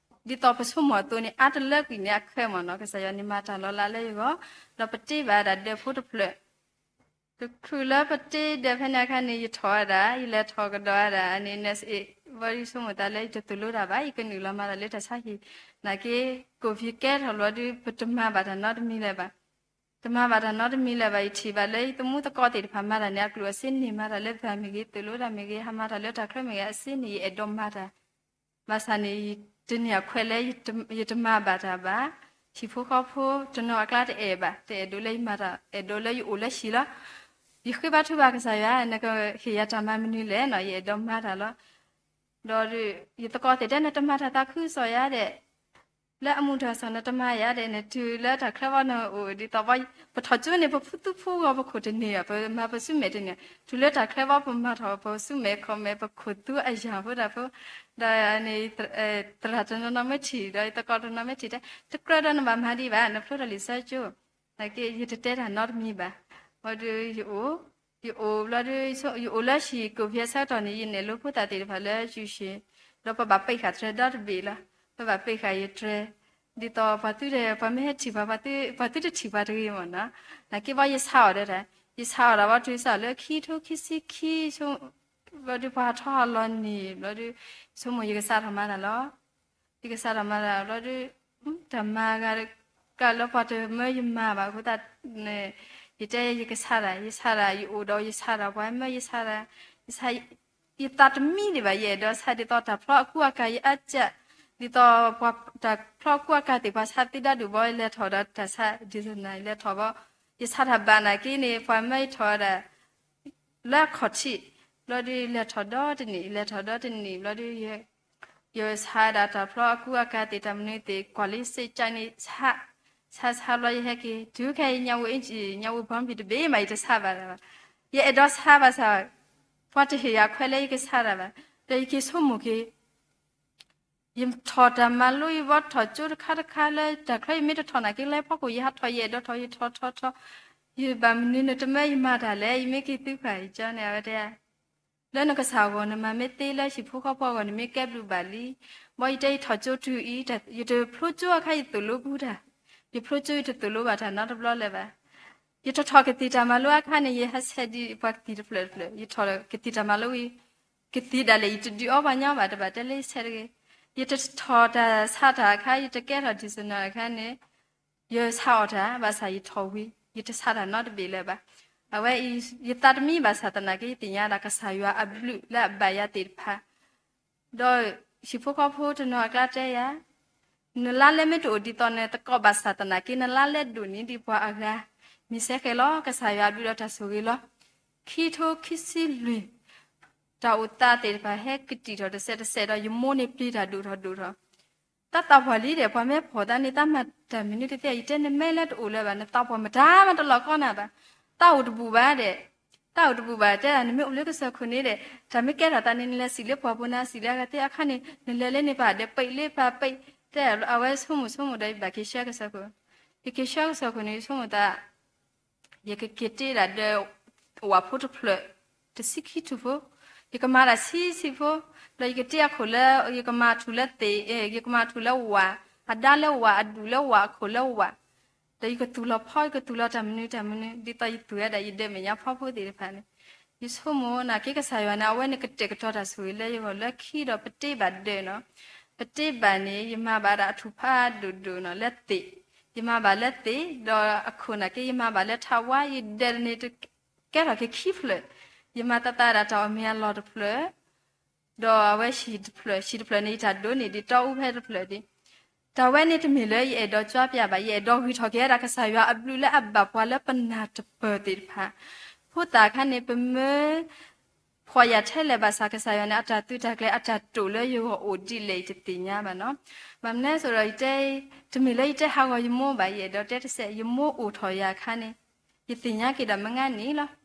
ဒ်သိးပဆိကမိၣ်အသိးန့ၣ် အါတလၢကွံာ်န့ၣ်အခဲမ့ၢ်နီၤ, ကစၢ်ယွၤန့ၣ်မၤတၢ်လီၤလးလၢယဂီၢ်, ဒီးပတ့ဘၣ်ဒၣ်ဒၢးဖိတဖျၢၣ်, တချုးလၢပတ့ဒၢးဖဲန့ၣ်အခါန့ၣ် ယထီၣ်ဝဲဒၣ် ယလဲၤထီၣ်ကဒီးဝဲဒၣ် အန့ၣ် နၢ်စ့ၣ်, ဘၣ်ဒုးဆိကမိၣ်သးလၢယတသိၣ်လိတၢ်ဘၣ် ယကနုာ်လီၤမၤတၢ်လၢတၢ်ဆါဟံၣ်, နာ်က့ ကိၣ်ဖံးကဲထီၣ်ဘျီဒုး ပတမၤဘၣ်တၢ်နီတမံၤလၢၤဘၣ်, တမၤဘၣ်တၢ်နီတမံၤလၢၤဘၣ်, ယထံၣ်ဘၣ်လၢယသမူသကိးသ့ၣ်တဖၣ်မၤတၢ်န့ၣ် အကျိၣ်အစ့န့ၢ် မၤတၢ်လၢပှၤမ့ၢ်ဂ့ၤ သိၣ်လိတၢ်မ့ၢ်ဂ့ၤ ဟးမၤတၢ်လၢတၢ်ချၢမ့ၢ်ဂ့ၤ အစ့န့ၢ် ယအဲၣ်ဒိးမၤတၢ် ဘၣ်ဆၣ်န့ၣ် တန့ၢ်အခွဲးလၢ ယတမၤဘၣ်တၢ်ဘၣ်, ဟံၣ်ဖိဃီဖိတနီၤအကျါတအဲၣ်ဘၣ်, တအဲၣ်ဒိးလၢယမၤတၢ်, အဲၣ်ဒိးလၢယအိၣ်လၢဟံၣ်လီၤ. ယဃ့ဘါထုကဖၣ်ကစၢ်ယွၤ နကဟ့ၣ်ယၤတၢ်မၤမနုၤလဲၣ်နီၤ, ယအဲၣ်ဒိးမၤတၢ်လီၤ. ဒီး ယသကိးသ့ၣ်တဲ နတမၤတၢ်သးခုကစီၣ်ယၤဒဲး, လၢအမုၢ်တၢ်စီၣ်နတမၤယၤဒဲးန့ၣ် တုၤလၢတၢ်ချၢဘီနအိၣ်ဒ်သိး ပထီၣ်ကၠိန့ၣ် ပဖုသူဖုဂီၤ ပခိၣ်တန့ၢ်ဘၣ်, ပမၤပစုမဲာ်တန့ၢ်, တုၤလၢတၢ်ချၢဘီ ပမၤထီၣ်ပစုမဲာ်ခီၣ်မဲာ် ပခိၣ်သူအယၢ်ဖိတၢ်ဖိ, ဒီးန့ၣ် သရၣ်တနီၤနီၤမ့ၢ်ထံၣ် ဒီးယသကိးတနီၤမ့ၢ်ထံၣ်တဲ တကြၢးဒီးနဘၣ်မၤဒံးဘၣ် နဖျိထီၣ်လံာ်စီဆှံကၠိ, နာ်က့ ယတတဲတၢ်နီတမံၤဘၣ်. ဘၣ်ဒီးယအိၣ်, ယအိၣ်ဘျီဒီး ယအိၣ်လၢဟံၣ်ကိၣ်ဖံးအဆၢကတီၢ်န့ၣ် ယနဲၣ်လိဖိသၣ်သ့ၣ်တဖၣ်လၢ Jesuit, ဒီးပဘၣ်ပ့ၢ်ဃာ်တြဲၤဒီတဘ့ၣ်လီၤ. ပဘၣ်ပ့ၢ်ဃာ်ယတြဲၤ, ဒ်သိးပှၤသုဒီး ပှၤမ့ၢ်ဟဲထံၣ်ပှၤ ပှၤသုတထံၣ်ပှၤတဂ့ၤမ့ၢ်နီၤ. နာ်က့ဘီယဆါအီၤဒီးတၢ်, ယဆါအီၤဒီးဘီတုၤ စးလၢခံထိခံဆံခံ ဘျီဒီးပှၤထီၣ်ဟးလီၤန့ၣ် ဘျီဒီး ဆိကမိၣ်ယကစးထီၣ်မၤတၢ်လီၤ. ယကစးထီၣ်မၤတၢ်ဘျီဒီး တၢ်မၤဂၤ ကလၢပှၤတမၢယမၤဘၣ်အဃိသတးန့ၣ် ယတဲယကဆါတၢ်, ယဆါတၢ် ယအိၣ်ဒီးယဆါတၢ် ပှၤမၢယဆါတၢ်, ယဆါ ယသးတမံဒံးဘၣ် ယအဲၣ်ဒိးဆါဒ်သိးတၢ်ဖျီအကူအကၤ ယအါကၢ်, ဒ်သိးပှၤတၢ်ဖျီအကူအကၤသ့ၣ် ပှၤဆါသ့ဒၣ်ဒူၣ်ဘီ လဲၤထီၣ်ဒီးတၢ်ဆါ ဒ်သိးနၤ လဲၤထီၣ်ဘီ, ယဆါတၢ်ဘၣ်နာ်က့န့ၣ် ပှၤမၢယထီၣ်ဝဲဒၣ် လၢအခီၣ်ထံး, ဘျီဒီး လဲၤထီၣ်ဒီတနံၣ် လဲၤထီၣ်ဒီတနံၣ် ဘျီဒီး ယဆါဒၣ်တၢ်ဖျီအကူအကၤသ့ၣ် တၢ်မနုၤသ့ၣ် ကွၢ်လံစ့ၢ်ကၠါန့ၣ် ဆါ, ဆါဆါဘျီယဟဲက့ၤ တုၤခဲအံၤ ညၣ်ဝူၤအ့ၣ်ကၠံၣ် ညၣ်ဝူၤဘီမုၢ်တဘ့ၣ်မး ယတဆါဘၣ်တၢ်ဘၣ်. ယအဲၣ်ဒိးဆါဘၣ်ဆၣ် ပှၤတဟ့ၣ်ယၤခွဲးလၢယကဆါတၢ်ဘၣ်. ဒီးယက့ၤဆိကမိၣ်က့ၤ ယထီၣ်တၢ်မၤလိ ယဘၣ်ထီၣ်ကၠိတခါတခါလၢ တၢ်ချၢယမ့ၢ်တထီၣ်နာ်က့ လၢဖီခိၣ်ယဟးထီၣ် ယအဲၣ်ဒိးထီၣ် ယထီၣ်ထီၣ်ထီၣ်, ယဘၣ်မနုၤနတမၢယမၤတၢ်လဲၣ် ယမ့ၢ်က့ၤသုခွါယကၠီန့ၣ် အဝဲတဲ လၢနကစၢ်အဂီၢ် နမၤမ့ၢ်သ့လၢဟံၣ်ဖိဃီဖိအဂီၢ် နမ့ၢ်ကဲဘျုးဘၣ်လံ. ဘီယတဲယထီၣ်ကၠိတုၤအံၤ ယတဖျိကၠိအခါ ယသိၣ်လိပူၤတၢ်, ယဖျိကၠိယတသိၣ်လိဘၣ်တၢ်နီတဘျီလၢၤဘၣ်. ယတထီၣ်ကသံၣ်တၢ်မၤလိအခါန့ၣ် ယဟးဆဲးဒံးပှၤကသံၣ်တဖျၢၣ်တဖျၢၣ်, ယထီၣ်ကသံၣ်တၢ်မၤလိဝံၤ ကသံၣ်ဒၣ်လဲာ် ယတဒုးအီပှၤညီဘၣ် တဘၣ်တဲလၢယဆဲးတဂ့ၤ. ယတထီၣ်တၢ်ဆါတၢ်အခါ ယတကဲထီၣ် dictionary အခါန့ၣ် ယဆါအီၤတၢ် ဘၣ်ဆၣ်ယထီၣ်ဝံၤ ယတဆါတၢ်နီတဘ့ၣ်လၢၤဘၣ်. အဝဲအံၤ ယသးတမံဘၣ်ဆၣ်သနာ်က့ ယသ့ၣ်ညါဒၣ်ကစၢ်ယွၤအဘျုးလၢအဘၣ်ယၤသ့ၣ်တဖၣ် ဒီးဟံၣ်ဖိဃီဖိတနီၤအကျါတဲယၤ, နလါလဲမ့ၢ်တအိၣ်ဒ်သိးနသကိးဘၣ်ဆၣ်သနာ်က့ နလါလဲဒိၣ်န့ၢ်ဒံးပှၤအဂၤ, မ့ၢ်စဲဃဲၤလီၤ ကစၢ်ယွၤအဘျုးဒီးတၢ်ဆိၣ်ဂ့ၤလီၤ. ခံထိခံဆံလွံၢ် တၢ်အိၣ်သးသ့ၣ်တဖၣ်ဟဲကတံာ်ထီၣ်တစဲးတစဲးဒီး ယမိၢ်န့ၣ်ပျံၤတၢ်ဒိၣ်ထီၣ်ဒိၣ်ထီၣ်, တၢ်သးပှၢ်လံဒီး ပှၤမ့ၢ်ဖီၣ်သးန့ၣ် တၢ်မၤတၢ်မနုၤတသ့ ယတဲနမဲလၢတအိၣ်လၢၤဘၣ်, နသးပှၢ်မတၤမးတလီၤကီနၤဘၣ်, တၢ်အိၣ်တဘူၣ်ဘၣ်ဒီး တၢ်အိၣ်တဘူၣ်ဘၣ် တဲဒၣ် နမ့ၢ်အိၣ်လၢကစၢၢ်ခိၣ်န့ၣ်ဒီး တၢ်မ့ၢ်ကဲထီၣ်သးန့ၣ် နလဲၤစံၣ်လၢပှၢ်ပူၤ နစံၣ်လၢအဂၤသ့အခါန့ၣ် နလဲၤလၢန့ၣ်ပာ်ဒီး ပံးလၢပာ်ပံး, တဲအဝဲဆိကမိၣ်ဆိကမိၣ်ဒီး ယဘၣ်က့ၤဆှၢကစၢၢ်ခိၣ်, ယက့ၤဆှၢကစၢၢ်ခိၣ်န့ၣ် ယဆိကမိၣ်သး ယကက့ၤတ့ဒၣ်ဒီး ဝၣ်ဖိတဖျၢၣ် တဆံခံထူၣ်ဖိ, ယကမၤတၢ်ဆံးဆံးဖိ, ဒီးယကတ့အခိၣ်လၢ ယကမၤထူၣ်လၢသ့ၣ်, ယကမၤထူၣ်လၢဝၣ်, အဒါလၢဝၣ်, အဒူၣ်လၢဝၣ်, အခိၣ်လၢဝၣ်, ဒီးယကသူၣ်လီၤဖီ ယကသူၣ်လီၤတၢ်မနုၤတၢ်မနုၤ ဒ်သိးယသူၣ်ဝဲဒၣ်ယဒဲမဲာ်ညါဖီဖိသ့ၣ်တဖၣ်န့ၣ်, ယဆိကမိၣ်နာ်က့ ကစၢ်ယွၤန့ၣ် အဝဲန့ၣ်ကတဲာ်ကတီၤတၢ်ဆိၣ်ဂ့ၤလၢယဂီၢ်လၢခံဒီး ပတ့ဘၣ်ဒၢးနီၤ, ပတ့ဘၣ်န့ၣ် ယမၤဘၣ်ဒၣ်အထူၣ်ဖးဒိၣ်ဒိၣ်နီၤ လၢသ့ၣ်, ယမၤဘၣ်လၢသ့ၣ်, ဒီးအခိၣ်နာ်က့ ယမၤဘၣ်လၢထးဝါ, ယဒဲးန့ၣ် ကဲထီၣ်က့ၤခံဖျၢၣ်, ယမၤသးသးဒၣ်တၢ်အီၣ်မ့ၤအလီၢ်တဖျၢၣ်, ဒီးအဝဲဟံၣ်တဖျၢၣ်, ဟံၣ်တဖျၢၣ်န့ၣ် ယတၢ်ဒိးန့ၢ်ဒံးတီအူဖဲတဖျၢၣ်ဒံး, တၢ်ဝဲန့ၣ်တမ့ၢ်လၢယအဲၣ်ဒိးကွၢ်ပျးဘၣ်, ယအဲၣ်ဒိးဂံၢ်ထီၣ်က့ၤဝဲဒၣ်ကစၢ်ယွၤအဘျုးလၢအဘၣ်ပှၤလၢပနၢ်တပၢၢ်သ့ၣ်တဖၣ်, ဖိသၣ်အခါန့ၣ် ပမၢ ဖှီၣ်ယာ်ထဲလဲၣ်ဘၣ်ဆၣ် ကစၢ်ယွၤန့ၣ် အတၢ်သုးတၢ်ကျဲၤအတၢ်တိာ်လၢယဂီၢ်အိၣ်ဒ်လဲၣ် ယတသ့ၣ်ညါဘၣ်နီၤ, ဘၣ်မနုၤလဲၣ်ဆိဒီး ယတဲ, တမ့ၢ်လၢယတဲဟးဂီၤယမိၢ်ဘၣ်, ယအဲၣ်ဒိးတဲတစဲး ယမိၢ်အိၣ်ထီၣ်ယၤအခါန့ၣ် ယသ့ၣ်ညါက့ၤဒီးမုၢ်ဂၤန့ၣ်လီၤ.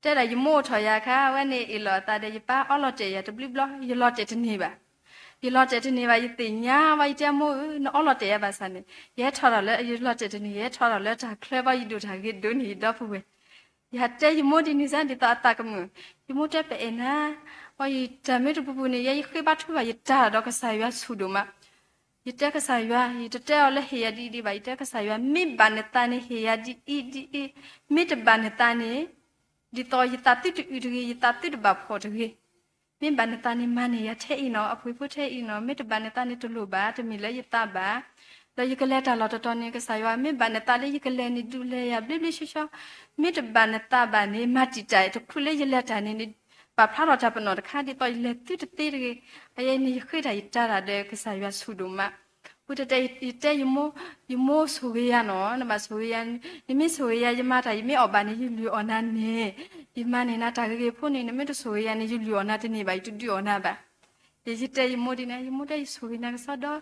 တဲဒၣ်ယမိၢ်အိၣ်ထီၣ်ယၤအခါ အဝဲန့ၣ်အ့ၣ်လိာ်အသးဒီး ယပၢ်အီလီၤတဲာ်ယၤတဘျုးဘျီ, ယလီၤတဲာ်တန့ၢ်ဘၣ်, ယလီၤတဲာ်တန့ၢ်ဘၣ်, ယသ့ၣ်ညါဝဲ ယတဲမိၢ်ဧၢ, နအီလီၤတဲာ်ယၤဘၣ်ဆၣ်န့ၣ် ယဟဲထီၣ်ဒီးလၢ ယလီၤတဲာ်တန့ၢ် ယဟဲထီၣ်ဒီးလၢတၢ်ချၢဘၣ် ယဒိၣ်တၢ်ဂ့ၤဒိၣ်န့ၢ်ယဒီပုၢ်ဝဲၢ်, ယဟးတဲယမိၢ်ဒ်န့ၣ်စ့ၢ် ဒ်သိးအသးကမုာ်, ယမိၢ်တဲပအဲၣ်နၤ, ဝဲယတၢ်မ့ၢ်တပူၤပူၤန့ၣ် ယဲယဃ့ဘါထုကဖၣ် ယတၢ်ဒီးကစၢ်ယွၤဆူၣ်ဒိၣ်မး, ယတဲကစၢ်ယွၤ ယတတဲအီၤလၢဟ့ၣ်ယၤဒ်အံၤဒံးဘၣ်, ယတဲကစၢ်ယွၤ မ့ၢ်ဘၣ်နသးန့ၣ် ဟ့ၣ်ယၤဒ်အံၤဒ်အံၤ, မ့ၢ်တဘၣ်နသးန့ၣ် ဒ်သိးယသးသုတအုးတဂ့ၤ ယသးသုတဘၣ်ဖှီၣ်တဂ့ၤ, မ့ၢ်ဘၣ်နသးန့ၣ် မၤန့ၢ်ယၤထဲအံၤနီၤ အပှ့ၤဖိထဲအံၤနီၤ, မ့ၢ်တဘၣ်နသးန့ၣ် တလိၣ်ဘၣ် တမ့ၢ်လၢယသးဘၣ်, ဒီးယကလဲၤတၢ်လီၢ်တတီၤန့ၣ် ကစၢ်ယွၤ မ့ၢ်ဘၣ်နသးလၢယကလဲၤန့ၣ် ဒုးလဲၤယၤဘျ့ဘျ့ဆှီဆှီ, မ့ၢ်တဘၣ်နသးဘၣ်န့ၣ် မၤတံာ်တာ် တချုးလၢယလဲၤတၢ်န့ၣ်န့ၣ် ပာ်ဖျါထီၣ်တၢ်ပနီၣ်တခါ ဒ်သိးယလဲၤသုတသ့တဂ့ၤ, အယဲန့ၣ်ယဃ့တၢ်ယတၢ်တၢ်ဒီးကစၢ်ယွၤဆူၣ်ဒိၣ်မး ဝံၤတဲတဲ ယတဲယမိၢ်, ယမိၢ်ဆိၣ်ဂ့ၤယၤနီၤ, နဘၣ်ဆိၣ်ဂ့ၤယၤ, နမ့ၢ်ဆိၣ်ဂ့ၤယၤ ယမၤတၢ် ယမ့ၢ်အီၣ်ဘၣ်န့ၣ် ယလုၢ်အီၣ်နၤန့ၣ်, ယမၤန့ၢ်နၤတၢ်ဂ့ၤဂ့ၤဖိန့ၣ် နမ့ၢ်တဆိၣ်ဂ့ၤယၤန့ၣ် ယလုၢ်အီၣ်နၤတန့ၢ်ဘၣ် ယတဒုးအီၣ်နၤဘၣ်. ယတဲယမိၢ်ဒ်န့ၣ် ယမိၢ်တဲယဆိၣ်ဂ့ၤနၤကစီဒီ,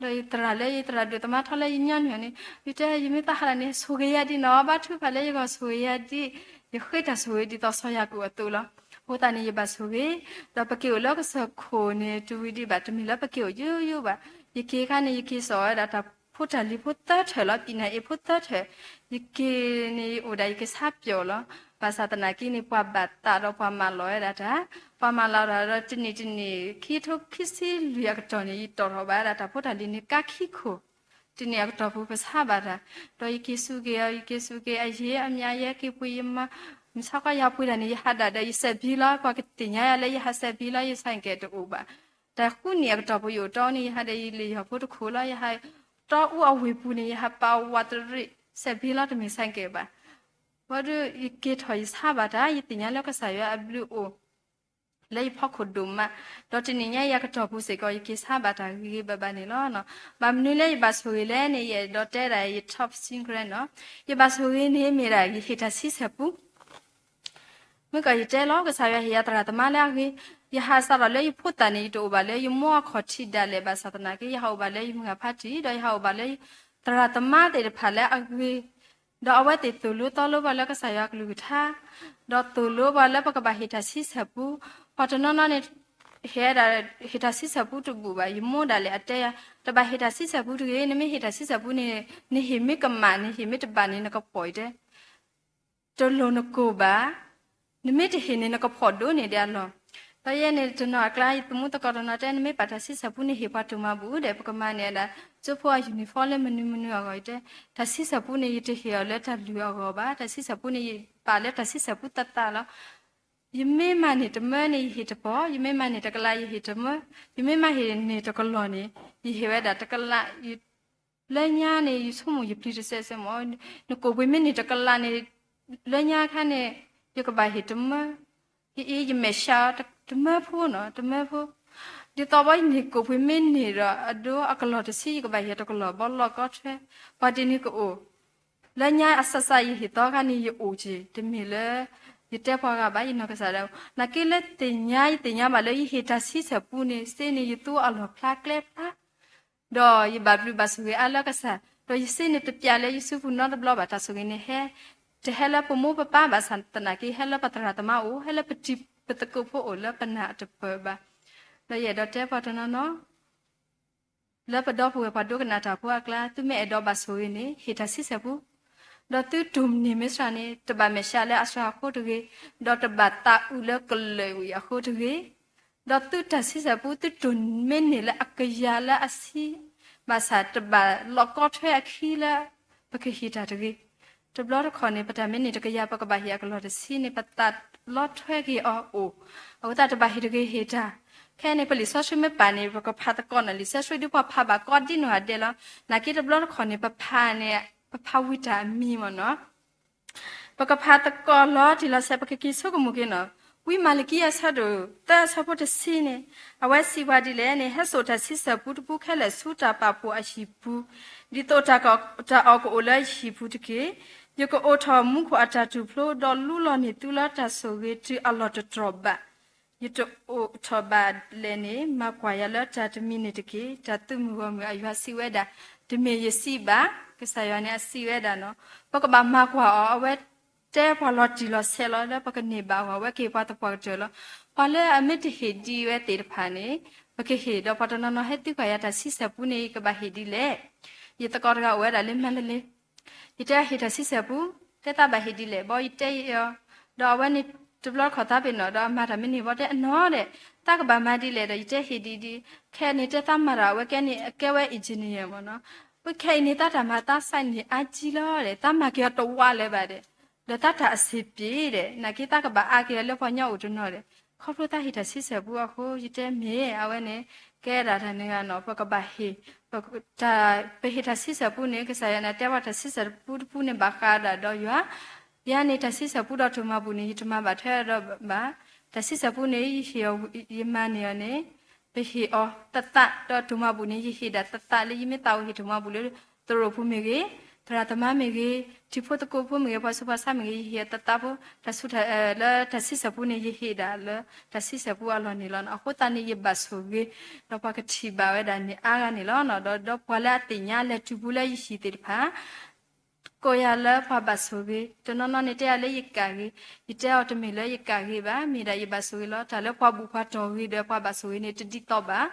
ဒီးယသရၣ်လၢယသရၣ်ဒိၣ်သမါထီလၢယညီနုၢ်န့ၣ် ယတဲယမ့ၢ်သးဟးလၢန့ၣ် ဆိၣ်ဂ့ၤယၤဒ်နီၤ, ဘါထုကဖၣ်လၢယဂီၢ်ဆိၣ်ဂ့ၤယၤဒ်, ယဃ့တၢ်ဆိၣ်ဂ့ၤဒ်သိးစီၤယၤကိာ်အသိးလီၤ. အဃိသတးန့ၣ် ယဘၣ်ဆိၣ်ဂ့ၤ, ဒီးပက့ၤအိၣ်လၢကစၢၢ်ခိၣ်န့ၣ် တဝံၤဒံးဘၣ် တမ့ၢ်လၢပက့ၤအိၣ်ယိယိဘၣ်, ယက့ၤအခါန့ၣ် ယက့ၤစိာ်ဝဲဒၣ်တၢ်ဖိတၢ်လံၤဖိသၢထၢၣ်လီၤ, ပံၣ်နၢ်အ့ၣ်ဖိသၢထၢၣ်, ယက့ၤန့ၣ်ယအိၣ်ဒၣ်ယကဆါပျီၣ်လီၤ. ဘၣ်ဆၣ်သနာ်က့န့ၣ် ပှၤဘၣ်သးဒီးပှၤမၤလီၤဝဲဒၣ်တၢ်, ပှၤမၤလီၤတၢ်ဒီးတနံၣ်တနံၣ် ခံထိခံဆံလွံၢ်အကတီၢ်န့ၣ် ယတီၣ်ထီၣ်ဘၣ်ဝဲဒၣ်တၢ်ဖိတၢ်လံၤန့ၣ် ကါခံခိၣ်, တနံၣ်အကတီၢ်ပူၤပဆါဘၣ်တၢ်, ဒီးယက့ၤစူးက့ၤအီၤ ယက့ၤစူးက့ၤအယံၤအမါ ယဟဲက့ၤပှ့ၤယမါ, မုၢ်ဆါခီယဟးပှ့ၤတၢ်န့ၣ် ယဟးဒၣ်ဒီးယစဲးဘံလီၤ, ပှၤကသ့ၣ်ညါယၤလၢယဟးစဲးဘံလီၤ ယဆဲးကဲးတအိၣ်ဘၣ်. တၢ်ဃုနံၣ်အကတီၢ်ပူၤယအိၣ်တီန့ၣ် ယဟးဒီးယလံာ်ယီၤဖိတခိၣ်လီၤ, ယဟးတီအူအဝ့ၢ်ပူၤန့ၣ် ယဟးပာ်ဝးတရံး စဲးဘံလီၤ တမ့ၢ်ဆဲးကဲးဘၣ်. ဝံၤဒီးယက့ၤထီၣ်ယဆါဘၣ်တၢ် ယသ့ၣ်ညါလၢကစၢ်ယွၤအဘျုးအိၣ် လၢယဖီခိၣ်ဒိၣ်မး, ဒီးတနံၣ်ညါအံၤအကတီၢ်ပူၤစ့ၢ်ကီး ယက့ၤဆါဘၣ်တၢ်ဂ့ၤဂ့ၤဘၣ်ဘၣ်န့ၣ်လီၤ. ဘၣ်မနုၤလၢယဘၣ်ဆိၣ်ဂ့ၤလဲၣ်န့ၣ် ယအဲၣ်ဒိးတဲဒၣ်ယ top secret နီၤ, ယဘၣ်ဆိၣ်ဂ့ၤန့ၣ်မ့ၢ်ဒၣ်ယဟ့ၣ်တၢ်ဆံဆဲၣ်ပူ မ့ၢ်ကီးယတဲလီၤ ကစၢ်ယွၤဟ့ၣ်ယၤသရၣ်သမါလၢအဂ့ၤ, ယဟးစးထီၣ်လၢယဖိသၣ်န့ၣ် ယတအိၣ်ဘၣ်လၢယမိၢ်အခီၣ်ထံးဒၣ်လဲာ် ဘၣ်ဆၣ်သနာ်က့ ယဟးအိၣ်ဘၣ်လၢယမုၢ်ဂၤဖါတံၢ် ဒီးယဟးအိၣ်ဘၣ်လၢ သရၣ်သမါသ့ၣ်တဖၣ်လၢအဂ့ၤ, ဒီးအဝဲသ့ၣ်သိၣ်လိသီလိပှၤလၢကစၢ်ယွၤကလုၢ်ကထါ, ဒီးသိၣ်လိပှၤလၢပကဘၣ်ဟ့ၣ်တၢ်ဆံဆဲၣ်ပူ, ပှၤတနီၤနီၤန့ၣ် ဟ့ၣ်ဒၣ် ဟ့ၣ်တၢ်ဆံဆဲၣ်ပူတဘူၣ်ဘၣ်, ယမိၢ်ဒၣ်လဲာ်အတဲယၤ တဘၣ်ဟ့ၣ်တၢ်ဆံဆဲၣ်ပူတဂ့ၤ, နမ့ၢ်ဟ့ၣ်တၢ်ဆံဆဲၣ်ပူန့ၣ် နဟ့ၣ်မ့ၢ်ကမၣ် နဟ့ၣ်မ့ၢ်တဘၣ်န့ၣ် နကဖှီၣ်အံၤတဲ တလိၣ်နကိၢ်ဘၣ်, နမ့ၢ်တဟ့ၣ်န့ၣ် နကဖှီၣ်ဒိၣ်န့ၢ်ဒံးအလီၢ်. ဒီးယဲန့ၣ်တနီၤအကျါ ယသမူသကိးတနီၤတဲ နမ့ၢ်ပာ်တၢ်ဆံဆဲၣ်ပူန့ၣ် ဟ့ၣ်ပှၤတိၢ်မၤဘူၣ် ဒီးပကမၤန့ၢ်ဒၣ် ကၠိဖိအ uniform လၢမနုၤမနုၤအဂီၢ် ယတဲ, တၢ်ဆံဆဲၣ်ပူန့ၣ် ယတဟ့ၣ်အီၤလၢတၢ်လုၢ်အဂီၢ်ဘၣ်, တၢ်ဆံဆဲၣ်ပူန့ၣ် ယပာ်လၢတၢ်ဆံဆဲၣ်ပူသးသးလီၤ. ယမ့ၢ်မၤန့ၢ်တမၢန့ၣ် ယဟ့ၣ်တပီၤ, ယမ့ၢ်မၤန့ၢ်တကလး ယဟ့ၣ်တမၢ, ယမ့ၢ်မၤဟ့ၣ်န့ၢ်တကလီၢ်န့ၣ် ယဟ့ၣ်ဝဲဒၣ်တကလး လၢညါန့ၣ် ယဆိကမိၣ်ယပျံၤတစဲးစဲးမး, နကိၣ်ပှ့ၤမ့ၢ်န့ၢ်တကလးန့ၣ် လၢညါခါန့ၣ် ယကဘၣ်ဟ့ၣ်တမၢ, ယအ့ ယမဲာ်ဆှးတမၢဖိနီၤ တမၢဖိ, ဒ်သိးဘီယန့ၢ်ကိၣ်ပှ့ၤမ့ၢ်န့ၢ်ဒီး အဒိအကလီၢ်တဆံ ယကဘၣ်ဟ့ၣ်တကလီၢ်ဘီလီၢ်ကီထွဲ, ပှၤဒ်န့ၣ်ကအိၣ် လၢညါအစစယဟ့ၣ်သီခါန့ၣ် ယအိၣ်က့ၤ တမ့ၢ်လၢ ယတဲပှၤဂၤဘၣ် ယနီၢ်ကစၢ်ဒၣ်, နာ်က့လၢသ့ၣ်ညါ ယသ့ၣ်ညါဘၣ်လၢယဟ့ၣ်တၢ်ဆံဆဲၣ်ပူန့ၣ် စ့န့ၣ် ယသူအလီၢ်ဖျါကျဲဖျါ, ဒီးယဘၣ်ဘျုးဘၣ်ဆိၣ်ဂ့ၤအါလၢကစၢ်, ဒီးယစ့န့ၣ်တပျဲလၢယစုပူၤနီတဘျီဘၣ် တၢ်ဆိၣ်ဂ့ၤန့ၣ်ဟဲ, တဟဲလၢပမိၢ်ပပၢ်ဘၣ်ဆၣ်သနာ်က့ ဟဲလၢပသရၣ်သမါအိၣ် ဟဲလၢပတံၤပသကိးဖိအိၣ်လၢပနၢ်အတပၢၢ်ဘၣ်. ဒီးယအဲၣ်ဒိးတဲပှၤတနီၤနီၤ လၢပဒီပုၢ်ဝဲၢ်ပှၤဒိကနၣ်တၢ်ဖိအကျါ သုမ့ၢ်အဲၣ်ဒိးဘၣ်ဆိၣ်ဂ့ၤန့ၣ် ဟ့ၣ်တၢ်ဆံဆဲၣ်ပူ, ဒီးသုတိၢ်န့ၢ်မ့ၢ်စှၤန့ၣ် တဘၣ်မဲာ်ဆှးလၢအစှၤအဃိတဂ့ၤ, ဒီးတဘၣ်သးအုးလၢကလၢာ်ဝံၤအဃိတဂ့ၤ, ဒီးသုတၢ်ဆံဆဲၣ်ပူ သုတိၢ်မ့ၢ်န့ၢ်လၢအကယၤလၢအဆံ, ဘၣ်ဆၣ်တဘၣ်လီၤကီထွဲအခံလၢ ပကဟ့ၣ်တၢ်တဂ့ၤ. တဘျီတခီၣ်န့ၣ် ပတၢ်မ့ၢ်န့ၢ်တကယၤ ပကဘၣ်ဟ့ၣ်အကလီၢ်တဆံန့ၣ် ပသးလီထွဲက့ၤအီၤအိၣ်, အဃိသတးတဘၣ်ဟ့ၣ်တဂ့ၤဟ့ၣ်တၢ်. ခဲအံၤန့ၣ် ပလံာ်စီဆှံမ့ၢ်ပာ်န့ၣ် ပကဖးသကိးန့ၣ် လံာ်စီဆှံဒ်ပှၤဖးဘၣ်ကိးဒ်နီၢ်ဂၤဒဲးလီၤ. နာ်က့တဘျီတခီၣ်န့ၣ် ပဖးန့ၣ် ပဖးဝံၤတၢ်အမံၤမ့ၢ်နီၤ ပကဖးသကိးလီၤတံၢ်လီၤဆဲး ပကက့ၤဆိကမိၣ်က့ၤနီၤ. ဝံမၤလကံအဆၢဒိၣ်သၢအဆၢဖိတဆံန့ၣ် အဝဲစံးပှၤဒ်လဲၣ်န့ၣ် ဟဲစိာ်တၢ်ဆံဆဲၣ်ပူတပူခဲလၢာ်ဆူတၢ်ပာ်ဖှိၣ်အဟံၣ်ပူၤ, ဒ်သိးတၢ်အီၣ်ကအိၣ်လၢယဟံၣ်ပူၤတက့ၢ်. ယကအိးထီၣ်မူခိၣ်အတၢ်တူၢ်ဖျိ ဒီးလူလီၤန့ၢ်သုလၢတၢ်ဆိၣ်ဂ့ၤတုၤအလီၢ်တတြီၢ်ဘၣ်. ယတအိးထီၣ်ဘၣ်လဲၣ်န့ၣ် မၤကွၢ်ယၤလၢတၢ်တမံၤန့ၣ်တက့ၢ်. တၢ်သုးမုၢ်ဂီၢ်မုၢ်အယွၤစံးဝဲဒၣ်, တမ့ၢ်ယစံးဘၣ်, ကစၢ်ယွၤန့ၣ်အစံးဝဲဒၣ်နီၤ. ပကဘၣ်မၤကွၢ်အီၤ အဝဲတဲပှၤလီၤတံၢ်လီၤဆဲးလီၤ လၢပကန့ၢ်ဘၣ်အီၤ အဝဲကဟ့ၣ်ပှၤသပှၢ်ကတၢၢ်လီၤ. ပှၤလၢအမ့ၢ်တဟ့ၣ်ဒံးဝဲသ့ၣ်တဖၣ်န့ၣ် ပကဟ့ၣ်ဒီး ပှၤတနီၤနီၤဟဲသံကွၢ်ယၤတၢ်ဆံဆဲၣ်ပူန့ၣ် ယကဘၣ်ဟ့ၣ်ဒ်လဲၣ်. ယသကိးတဂၤအိၣ်ဝဲဒၣ်လၢမၤလလ့ ယတဲအီၤဟ့ၣ်တၢ်ဆံဆဲၣ်ပူ, တဲသးဘၣ်ဟ့ၣ်ဒ်လဲၣ် ဘီယတဲအီၤ, ဒီးအဝဲန့ၣ်တဘျီတခီၣ်သးပ့ၤနီၣ်ဒီးအမၤတၢ်မ့ၢ်န့ၢ်ဘီတဲအနီၢ်ဒဲး, သးကဘၣ်မၤဒ်လဲၣ်ဒီးယတဲဟ့ၣ်ဒ်ဒ်, ခဲအံၤန့ၣ်တဲသးမၤတၢ်အဝဲကဲန့ၣ် အကဲဝဲ engineer မ့ၢ်နီၤ, ဝဲခဲအံၤန့ၣ် သးတၢ်မၤသးစဲန့ၣ်အါကံလီၤဒဲး သးမၤက့ၤအီၤတဝးလၢၤဘၣ်ဒဲး, ဒီးသးတၢ်အစ့ပ့ၤဒဲး နာ်က့သးကဘၣ်အါက့ၤအီၤလၢပှၤကညီအိၣ်တနီၤဒဲး, ခီဖျိသးဟ့ၣ်တၢ်ဆံဆဲၣ်ပူအဃိ ယတဲမ့ၢ်အဝဲန့ၣ် ကဲဒၣ်တၢ်န့ၣ်ဂ့ၤနီၤ ပကဘၣ်ဟ့ၣ် ပဟ့ၣ်တၢ်ဆံဆဲၣ်ပူန့ၣ် ကစၢ်ယွၤန့ၣ်တဲပှၤတၢ်ဆံဆဲၣ်ပူတပူန့ၣ် ဘၣ်ဃးဒၣ်ဒီးယွၤ, ယၤန့ၣ် တၢ်ဆံဆဲၣ်ပူဒီးတိၢ်မၤဘူၣ်န့ၣ် ယတမၤဘၣ်ထွဲဒီးဘၣ်, တၢ်ဆံဆဲၣ်ပူန့ၣ် ယဟ့ၣ်အီၤ ယမၤန့ၢ်အီၤန့ၣ် ပဟ့ၣ်အီၤသးသး ဒီးတိၢ်မၤဘူၣ်န့ၣ် ယဟ့ၣ်ဒၣ်သးသးလၢယမ့ၢ်သးအိၣ်ဟ့ၣ်တိၢ်မၤဘူၣ်လၢ သရိာ်ပူၤမ့ၢ်ဂ့ၤ, သရၣ်သမါမ့ၢ်ဂ့ၤ, ထံဖိသကိးဖိမ့ၢ်ဂ့ၤ, ပှၤဆူးပှၤဆါမ့ၢ်ဂ့ၤ, ယဟ့ၣ်အီၤသးသးဖိ, တၢ်ဆူးတၢ် လၢတၢ်ဆံဆဲၣ်ပူန့ၣ် ယဟ့ၣ်ဒၣ်လၢ တၢ်ဆံဆဲၣ်ပူအလီၢ်န့ၣ်လီၤ. အဃိသတးန့ၣ် ယဘၣ်ဆိၣ်ဂ့ၤ ဒီးပှၤကထံၣ်ဘၣ်ဝဲဒၣ်န့ၣ်အါဂၤန့ၣ်လီၤ. ဒီးဒီးပှၤလၢအသ့ၣ်ညါလဲၤတုၤပူၤလၢယဟံၣ်သ့ၣ်တဖၣ် ကိးယၤလၢပှၤဘၣ်ဆိၣ်ဂ့ၤ, တနီၤနီၤန့ၣ်တဲယၤလၢယကးဂ့ၤ, ယတဲအီၤတမ့ၢ်လၢယကးဂ့ၤဘၣ်, မ့ၢ်ဒၣ်ယဘၣ်ဆိၣ်ဂ့ၤလီၤ. တၢ်လၢပှၤဘူၣ်ပှၤတီၢ်ဂ့ၤဒီးပှၤဘၣ်ဆိၣ်ဂ့ၤန့ၣ် တဒ်သိးဘၣ်.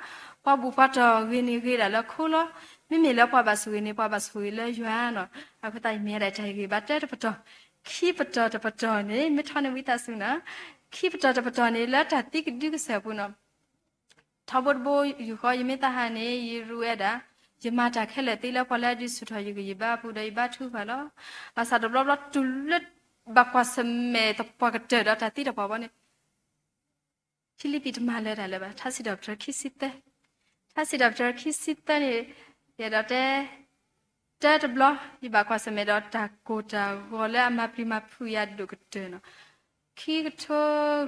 ပှၤဘူၣ်ပှၤတီၢ်ဂ့ၤန့ၣ်ဂ့ၤဒၣ်လၢခိလီၤ. မ့မ့ၢ်လၢပှၤဘၣ်ဆိၣ်ဂ့ၤန့ၣ် ပှၤဘၣ်ဆိၣ်ဂ့ၤလၢယွၤနီၤ. အဃိသတးယမ့ၢ်ဒၣ်တၢ်ဂ့ၤဘၣ်တဲတပတီၢ်, ခံပတီၢ်တပတီၢ်န့ၣ် မ့ၢ်ထီန့ၣ်ဝံသးစူၤနီၤ, ခံပတီၢ်တပတီၢ်န့ၣ် လၢတၢ်သံကဒုကစၢၢ်ပူၤနီၤ ထီဘိတဘိယူၢ်ဃီ ယမ့ၢ်သးဟးန့ၣ် ယရူးဝဲဒၣ်, ယမၤတၢ်ခဲလၢာ်သ့လၢပှၤလၢအဒုးဆူၣ်ထီၣ်ယဂံၢ်ယဘါအပူၤဒီးယဘါထုကဖၣ်လီၤ. ဘၣ်ဆၣ်တဘျီဘျီတုၤလၢ ဘၣ်ကွၢ်ဆၢၣ်မဲာ်သပှၢ်ကတၢၢ်ဒီးတၢ်သံတၢ်ပှၢ်ဘီန့ၣ် ဖံလံးပံးတမၤလၢတၢ်လၢၤဘၣ်. ထါစံးထီၣ်ပတြၢၤခံဆံသၢ, ထါစံးထီၣ်ပတြၢၤခံဆံသၢန့ၣ် ယအဲၣ်ဒိးတဲ တၢတဘျီ ယဘၣ်ကွၢ်ဆၢၣ်မဲာ်ဒီးတၢ်ကိၢ်တၢ်ဂီၤလၢအမၤပျံၤမၤဖုးယၤဒိၣ်ကတၢၢ်နီၤ. ခံကထ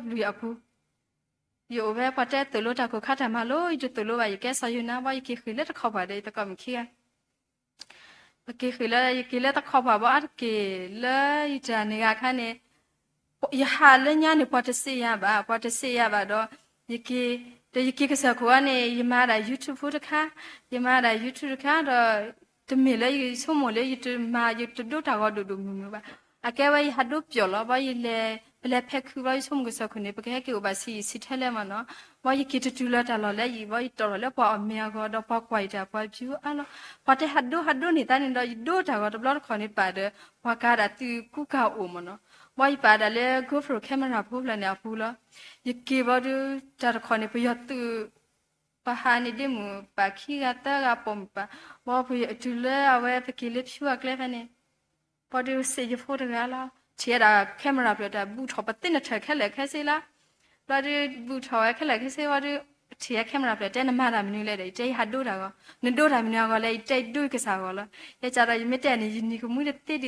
ိလွံၢ်အပူၤ ယအိၣ်ဝဲပှၤတဲသိၣ်လိတၢ်ခိၣ်ခါတၢ်မၤလိ ယတသိၣ်လိဘၣ် ယကဲစီၤယိၤနါဘီ ယက့ၤဃ့ၢ်လၢတခီပၤဒီးယသကိးမုၣ်ခံဂၤ ပက့ၤဃ့ၢ်လၢ ယက့ၤလၢတခီပၤဘီအါတက့ၢ် လၢယတၢ်န့ၢ်ဂၤအခါန့ၣ် ယဟးလၢညါန့ၣ် ပှၤတစံးယၤဘၣ် ပှၤတစံးယၤဘၣ်ဒီး ယက့ၤ ဒီးယက့ၤကစၢၢ်ခိၣ်အံၤန့ၣ် ယမၤဒၣ် YouTube တခါ ယမၤဒၣ် YouTube တခါဒီး တမ့ၢ်လၢယဆိကမိၣ်လၢယတမၤ ယတဒိတၢ်ဂီၤဒိၣ်ဒိၣ်မုၢ်မုၢ်ဘၣ်. အကဲဝဲယဟးဒိပျီၢ်လီၤ ဘီယလဲၤ ပလဲၤဖဲခုဘီ ယဆိကမိၣ်ကစၢၢ်ခိၣ်န့ၣ် ပကဟဲက့ၤအိၣ်ဘၣ်ဆံးဆံးထဲလဲၣ်မ့ၢ်နီၤ. ဘီယက့ၤတတုၤလၢတၢ်လီၢ်လၢယံၤ ဘီယတီၢ်ထီၣ်လၢပှၤအီၣ်မ့ၤအဂီၢ် ဒီးပှၤကွၢ်ယတၢ်ပှၤဖံးအါလီၤ. ပှၤတဲဟးဒိဟးဒိန့ၢ်သးန့ၣ်ဒီး ယဒိတၢ်ဂီၤတဘျီတခီၣ်န့ၣ် ပာ်ဒီး ပှၤကၤဒၣ်သုးကူကၤအိၣ်မ့ၢ်နီၤ. ဘီယပာ်ဒၣ်လၢ GoPro camera ဖိဖျၢၣ်န့ၣ်အပူၤလီၤ. ယက့ၤဘီဒုး တၢ်တခီၣ်န့ၣ် ပယီၤသုး ပှၤဟးန့ၣ်ဒ့မုၣ်ပာ်ခံဂၤသၢဂၤပိာ်မုၣ်ပာ်, ဘီပတုၤလၢအဝဲပက့ၤလၢဖၠူအကျဲဖဲန့ၣ် ဘီဒုးစံးယဖိတဂၤလီၤ ထံၣ်ဝဲဒၣ် camera ဖျၢၣ်တၢ် ဘူးထီၣ်ပသ့ၣ်နထၢၣ်ခဲလၢာ်ခဲဆ့လီၤ. ဘီဒုးဘူးထီၣ်ဝဲခဲလၢာ်ခဲဆ့ ဘီဒုး ထံၣ်ဝဲ camera ဖျၢၣ် တဲနမၤတၢ်မနုၤလဲၣ်ဒီး ယတဲယဟးဒိတၢ်ဂီၤ, နဒိတၢ်မနုၤအဂီၢ်လဲၣ် ယတဲယဒိကစၢ်အဂီၢ်လီၤ. ယဲကၢ်ဒီးယမ့ၢ်တဲန့ၣ် ယနံၤကမှံတသ့ဒ်သိး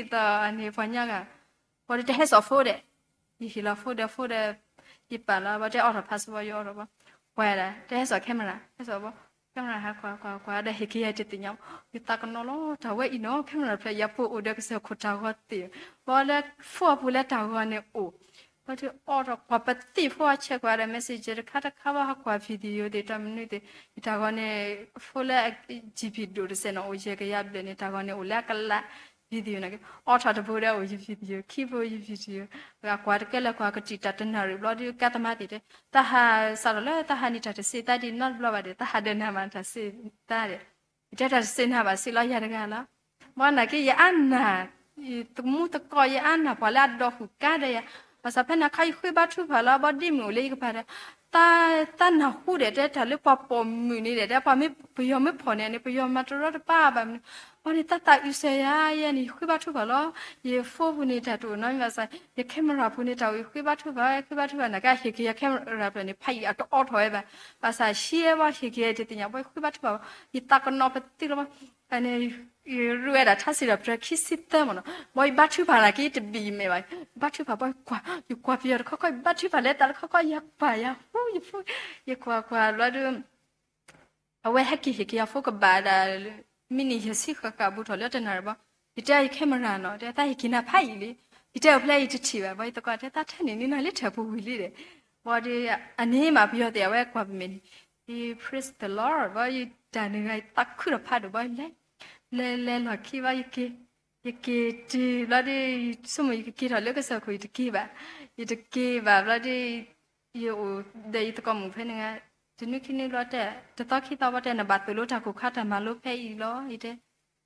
န့ၣ်ပှၤညါဂၤ ဘီဒုးတဟဲစိာ် phone ဒီး ယဟ့ၣ်လီၤ phone ဒီး phone ဒီး ယပာ်လီၤ ဘီတဲအိးထီၣ် password ယအိးထီၣ်ဘီ ကွၢ်ဒၣ် တဟဲစိာ် camera ဟဲစိာ်ဘီ camera ဟးကွၢ်ကွၢ်ကွၢ်ဒီးဟ့ၣ်က့ၤယၤတသ့ၣ်ညါ ယသးကနီၤလီၤ တၢ်ဝဲအံၤနီၤ camera ဖျၢၣ် ယၤပအိၣ်ဒီးကစၢၢ်ခိၣ်တၢ်ဂီၤသ့ၣ် ဘီလၢ phone အပူၤလၢတၢ်ဂီၤန့ၣ်အိၣ် ဘၣ်ဒုးအီၣ်ထီၣ်ကွၢ်ပသံၣ်ဖိအဆဲးကွၢ်ဒီး messenger တခါတခါဘၣ်ဟးကွၢ် video သ့ၣ်တၢ်မနုၤသ့ၣ် ယတၢ်ဂီၤန့ၣ် ဖိလၢ GB ဒိၣ်တစဲးနီၤ အိၣ်ယဲၢ်ကယၤဘျဲၣ်န့ၣ် တၢ်ဂီၤန့ၣ်အိၣ်လၢအကလး video န့ၣ်က့ အီၣ်ထီၣ်တဘိဒီးအိၣ်ယ video ခံဘိယ video အကွၢ်တကဲလၢကွၢ်ကတံာ်တၢ်တနၣ်ရံၣ်ဘျီဒုး ကါသမါသ့ၣ်တဲ တၢ်ဟးစးထီၣ်လၢတၢ်ဟးန့ၣ် တၢ်တစံးသါဒံးနီတဘျီဘၣ်ဒီး တၢ်ဟးဒၢးနၤမးတၢ်စံးသါဒီး ယတဲတၢ်တစံးနၤဘၣ်စံးလီၤယၤတဂၤလီၤ. ဘၣ်နာ်က့ယအါနၢ် သမူသကိးယအါနၢ်ပှၤလၢအဒီးဃုာ်ကါဒီးယၤ ဘၣ်ဆၣ်ဖဲန့ၣ်ခါယဃ့ဘါထုကဖၣ်လီၤ ဘၣ်ဒ်မုၢ်အိၣ်လၢယကပၤဒီး တၢ်နၢ်ဟူဒီးတဲတၢ်လၢပှၤပိာ်မုၣ်န့ၣ်ဒီး တဲပှၤမ့ၢ်ပယီၤမ့ၢ်ဖီၣ်န့ၣ်န့ၣ် ပယီၤမၤတရီတပါဘၣ်မနုၤ ဘၣ်န့ၣ် တၢ်သးအုးစၢၤယၤ ယဲန့ၣ် ယဃ့ဘါထုကဖၣ်လီၤ. ယ phone ပူၤန့ၣ် တၢ်တအိၣ်နီတမံၤဘၣ်ဆၣ် ယ camera ပူၤန့ၣ် တၢ်အိၣ်ယဃ့ဘါထုကဖၣ် ဃ့ဘါထုကဖၣ် နာ်က့ဟ့ၣ်က့ၤယၤ camera ဖျၢၣ်န့ၣ် ဖးယံာ်အတအိးထီၣ်ဝဲဘၣ်. ဘၣ်ဆၣ်ဟံးဝဲဘၣ်ဟ့ၣ်က့ၤယၤ ယတသ့ၣ်ညါ ဘၣ်ယဃ့ဘါထုကဖၣ် ယသးကနီၤပသံလီၤဘၣ် န့ၣ် ယရူးဝဲဒၣ်ထါစံးဒီးပြၢၤခံဆံသၢမ့ၢ်နီၤ ဘၣ်ယဘါထုကဖၣ်နာ်က့ ယတဘံၣ်ယမဲာ်ဘၣ် ဘါထုကဖၣ်ဘၣ်ကွၢ် ယကွၢ်ပယီၤတခီခီ ယဘါထုကဖၣ်လၢတၢ်တခီခီ ယကွၢ်ယၤဟူယဖူ ယကွၢ်ကွၢ်ဘျီဒုး အဝဲဟဲက့ၤဟ့ၣ်က့ၤယၤ phone ကဘၣ်ဒၣ် မံးနံးယဲၢ်ဆံဃၣ်ဃၣ်ဘူးထီၣ်လၢတနၣ်ရံၣ်ဘၣ် ယတဲယ camera နီၤ တဲသးဟ့ၣ်က့ၤနၤဖးယံာ်လံ ယတဲအဖျဲၣ်ယတထံၣ်ဘၣ် ဘၣ်ယသကိးတဲသးထဲန့ၣ်န့ၣ်နီၤ လၢထၢၣ်ပူၤဝံၤလံဒီး ဘၣ်ဒီး အန့ၣ်မးပယီၤသ့ၣ် အဝဲကွၢ်ပမဲာ်န့ၣ် Praise the Lord ဘၣ်ယတၢ်န့ၣ်ဂၤ ယသးခုထီၣ်ဖးဒိၣ်ဘၣ်လဲၤ လဲၤလဲၤလီၢ်ခံဘၣ်ယက့ၤ ယက့ၤတုၤဘျီဒုး ဆိကမိၣ်ယကက့ၤထီၣ်လၢကစၢၢ်ခိၣ် ယတက့ၤဘၣ် ယတက့ၤဘၣ်ဘျီဒုး ယအိၣ်ဒီးယသကိးမုၣ်ဖဲန့ၣ် တနွံခံနွံဘျီတဲ တသီခံသီဘျီတဲ နဘၣ်သိၣ်လိတၢ်ကိၢ်ခါတၢ်မၤလိဖဲအံၤလီၤ ယတဲ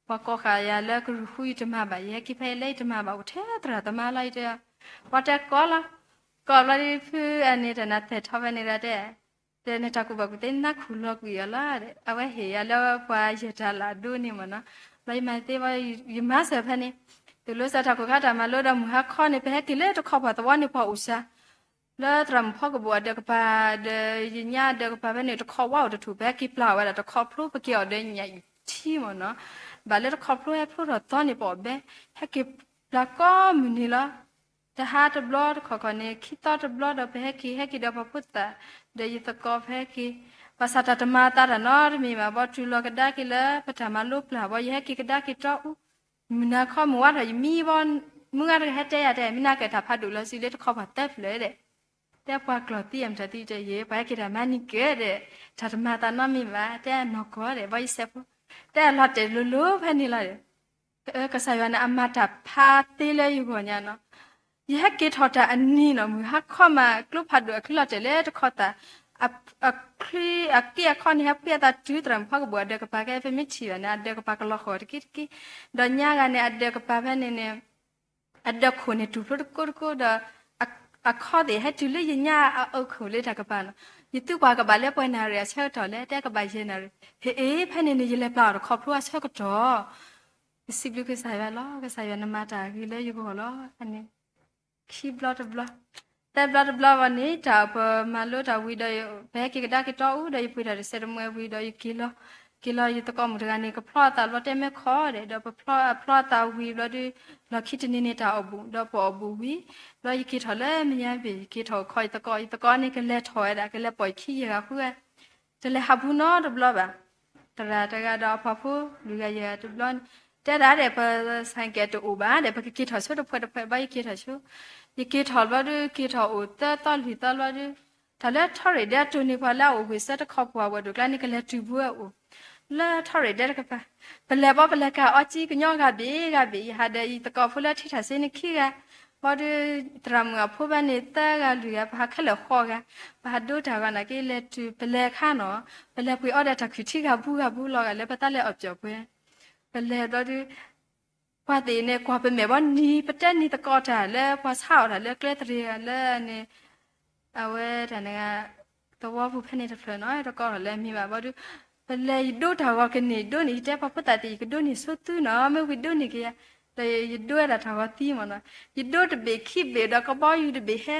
ပှၤကိးဃာ်ယၤလၢကရူၢ်ဃူယတမၤဘၣ် ယဟဲက့ၤဖဲအံၤလၢယတမၤဘၣ် အိၣ်ထဲသရၣ်သမါလီၤ ယတဲ ပှၤတဲကိးလီၤ ကိးဘျီဒုးဖုအန့ၣ်တၢ်နၤသဲၣ်ထီၣ်ဖဲန့ၣ်ဒီးတဲ တဲနတၢ်ကူၣ်ဘၣ်ကူၣ်သ့နးခူၣ်လီၤကွံာ်အီၤလီၤ အဝဲဟ့ၣ်ယၤလၢပှၤယဲၢ်တၢ်လၢအဒိန့ၣ်မ့ၢ်နီၤ ဘျီယမၤသ့ဘၣ် ယမၤစၢၤဖဲန့ၣ် သိၣ်လိစၢၤတၢ်ကိၢ်ခါတၢ်မၤလိဒီးမုၢ်ဟါခီန့ၣ် ပဟဲက့ၤလၢတခီပှၤသဝီန့ၣ် ပှၤအိၣ်စှၤ လၢသရၣ်မုၣ်ဖီကဘူးအဒၢးကပၤ ဒီးယညါအဒၢးကပၤဖဲန့ၣ် တခီဝါအိၣ်တထူၣ် ပဟဲက့ၤပျၢ်အီၤဝဲဒၣ်တခီဖျိ ပက့ၤအီၤဒီးညၣ်အံၤထံမ့ၢ်နီၤ ဘၣ်လၢတခီဖျိဟဲဖျိထီၣ်သီန့ၣ် ပအီၣ်ဘဲ ဟဲက့ၤပျၢ်ကိးမုၢ်နံၤလီၤ တဟါတဘျီတခီခီန့ၣ် ခံသီတဘျီဒီး ပဟဲက့ၤ ဟဲက့ၤဒီးပှၤဖိသၣ် ဒီးယသကိး ပဟဲက့ၤ ဘၣ်ဆၣ်တၢ်တမၤအသးတၢ်နီတမံၤဘၣ် ဘၣ်တုၤလီၤကဒါက့ၤလၢပတၢ်မၤလိပျၢ်ဘၣ် ယဟဲက့ၤကဒါက့ၤတီအူ မုၢ်နၤခီမုၢ်ဝါထီၣ်ယမံဘၣ် မုၢ်ဂၤတဂၤဟဲတဲယၤတဲ မ့ၢ်နၤကဲတၢ်ဖးဒိၣ်လီၤစံးလၢတခီပှၤသၢဖျၢၣ်ဒီး တဲပှၤကျီၢ်သံအမတၤသံတဲ ယဲ ပှၤဟဲက့ၤတၢ်မၤနံၤကဲဒီး တၢ်တမၤသးနီတမံၤဘၣ် တဲနီၢ်ကီၢ်ဒီး ဘၣ်ယစဲးဖိ တဲအလီၤတဲာ်လိၤလိၤဖဲန့ၣ်လီၤဒီး ကစၢ်ယွၤန့ၣ် အမၤတၢ်ဖးသ့လၢယဂီၢ်ညါနီၤ ယဟဲက့ၤထီၣ်တၢ်အနံၤနီၤ မုၢ်ဟါခီမး ကျိဖးဒိၣ်အချံလီၤတဲာ်လၢတခီသၣ် အချံ အက့အခီန့ၣ် ဟဲဖှံအသးတုၤသရၣ်မုၣ်ဖီကဘူးအဒၢးကပၤ ကဲဖဲမ့ၢ်ထံၣ်ဘၣ်န့ၣ် အဒၢးကပၤကလီၤဃီၤတက့တက့ ဒီးညါဂၤန့ၣ် အဒၢးကပၤဖဲန့ၣ်န့ၣ် အဒၢးခိၣ်န့ၣ် တူၢ်ဖျိတကိတကိဒီး အခီသ့ၣ်ဟဲတုၤလၢယညါအအုၣ်ခိၣ်လၢတၢ်ကပၤနီၤ ယသုကွၢ်ကဘၣ်လၢပှဲၤနၣ်ရံၣ်အဆၢကတီၢ်လဲၣ် တဲကဘၣ်ယဲၢ်နၣ်ရံၣ် ဟ့ၣ်အ့ ဖဲန့ၣ်န့ၣ် ယလဲၤပျၢ်အီၤတခီဖျိအဆၢကတီၢ် ယစံးဘျုးကစၢ်ယွၤလီၤ ကစၢ်ယွၤနမၤတၢ်ဂ့ၤလၢယဂီၢ်လီၤ အန့ၣ် ခံဘျီတဘျီ သၢဘျီတဘျီဘၣ်န့ၣ် တၢ်ပမၤလိတၢ်ဝံၤဒီး ပဟဲက့ၤကဒါက့ၤတီအူဒီး ယပှ့ၤတၢ်တစဲးတမှဲဝံၤဒီး ယက့ၤလီၤ က့ၤလီၤ ယသကိးမုၣ်တဂၤန့ၣ် ကဖျီအသးဘျီတဲမ့ၢ်ခီဒီး ဒီးပဖျီအဖျီအသးဝံၤဘျီဒုး လီၢ်ခံတနံၤန့ၣ် တၢ်အီၣ်ဘူး ဒီးပအီၣ်ဘူးဝံၤ ဘျီယက့ၤထီၣ်လၢမဲာ်ညါဘ့ၣ် ယက့ၤထီၣ်အိၣ်ခိးယသကိး ယသကိးန့ၣ် ကလဲၤထီၣ်ဝဲဒၣ် ကလဲၤပိာ်ယခံယဲၢ်ဂၤဃုဝဲ တလဲၤဟးဘူးနီတဘျီဘၣ် သရၣ်တဂၤဒီးအပှၤဖိ လွံၢ်ဂၤယဲၢ်ဂၤတဘျီန့ၣ် တဲဒၣ်ဒီး ပဆိုင်ကယ်တအိၣ်ဘၣ်ဒီး ပကက့ၤထီၣ်ဆိတဖှဲးတဖှဲးဘၣ် ယက့ၤထီၣ်ဆိ ယက့ၤထီၣ်ဘျီဒုး က့ၤထီၣ်အိၣ်သၢသီလွံၢ်သီဘျီဒုး တၢ်လၢထီရ့ၣ်ဒဲတိၢ်န့ၢ်ပှၤလၢအအိၣ်ဘှံးစၢတခီပှၤဝဲၢ်ဒိၣ်ကျါန့ၣ် ကလဲၤတုၤဘူးဝဲအိၣ် လၢထီရ့ၣ်ဒဲတကပၤ ပလဲၤဘီပလဲၤကၤအီကံကညီဂၤဘ့ၣ်ဂၤဘ့ၣ် ယဟးဒီးယသကိးဖိလၢထံထၣ်စ့န့ၣ်ခံဂၤ ဘျီဒုး သရၣ်မုၣ်အဖိဘၣ်န့ၣ် သၢဂၤလွံၢ်ဂၤ ပဟးခဲလၢာ်ဃိးဂၤ ပဟးဒိတၢ်ဂီၤနာ်က့လဲၤတုၤ ပလဲၤခါနီၤ ပလဲၤပှ့ၤအီဒီးတၢ်ခုၣ်ထံဂၤဘူးဂၤဘူးလီၤဂာ်လၢပသးလဲၤအီၣ်ပၠီၣ်ပှဲၤ ပလဲၤဘျီဒုး ပှၤသ့ၣ်န့ၣ် ကွၢ်ပမဲာ်ဘီနံၤ ပတဲနံၤသကိးတၢ်လၢပှၤဆါအီၣ်တၢ်လၢကျဲသရံးဂၤလၢန့ၣ် အဝဲတၢ်န့ၣ် သဝီပူၤဖဲန့ၣ်တဖျၢၣ်နီၤ တကိးထီၣ်လၢမံၤဘၣ်ဘျီဒုး ပလဲၤယဒိတၢ်ဂီၤကန့ၢ်ဒိန့ၢ် ယတဲပှၤဖိသၣ်သ့ၣ် ယကဒိန့ၢ်ဆိသုနီၤ မ့ၢ်ဝံၤဒိန့ၢ်က့ၤယၤ ဒီးယဒိဝဲဒၣ်တၢ်ဂီၤသံမ့ၢ်နီၤ ယဒိတဘ့ၣ်ခံဘ့ၣ်ဒီး ကဘီယူၤတဘ့ၣ်ဟဲ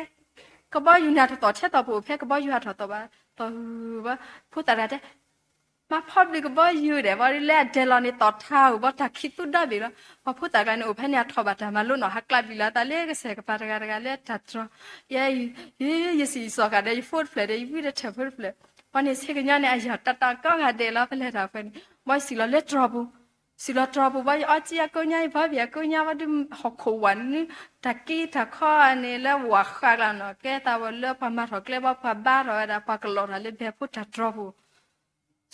ကဘီယူၤန့ၣ်အတသီၣ်ထဲသိးပအိၣ်ဖဲ ကဘီယူၤအတသီၣ်ဘၣ် သီၣ်ဘၣ် ဖိသၣ်တဂၤတဲ မၤဖီဘျုးကဘီယူၤဒီး ဘျီဒုးလၢအဒဲးလီၤန့ၣ် သီၣ်ထါဧိၤဘၣ်တၢ်ခံးသူဒၣ်ဘ့ၣ်လီၤ ပှၤဖိသၣ်တဂၤန့ၣ် အိၣ်ဖဲန့ၣ်အထီၣ်ဘၣ်တၢ်မၤလိနီၤ ဟးကျးဘံၣ်လီၤသးလၢကစၢၢ်ကပၤတဂၤတဂၤလၢတၢ်တြီ ယဲ ယ ယစံးယစီၣ်ဃာ်ဒီးယဖိတဖျၢၣ်ဒီး ယဝံတထၢၣ်ဖိတဖျၢၣ် ပှၤန့ၣ်ဆ့ကညီန့ၣ် အယီၢ်တၢ်တၢ်ကီဂၤဒဲးလီၤ ပလဲၤတၢ်ဖဲန့ၣ် ဘၣ်ယစံးလီၤလၢတြီပူၤ စံးလီၤတြီၤပူၤဘၣ် ယအီၣ်ကံၣ်အကိးညါ ယဖီဘံၣ်အကိးညါဘၣ်ဒီး ဟီၣ်ခိၣ်ဝးနုၢ် တၢ်က့တၢ်ခီန့ၣ် လၢဝးဃးကျါနီၤ ကဲသးဝဲလၢပှၤမၤထီၣ်ကျဲဘၣ် ပှၤဘါထီၣ်ဝဲဒၣ် ပှၤကလီၤတၢ်လၢဘဲဖိတၢ်တြီၤပူၤ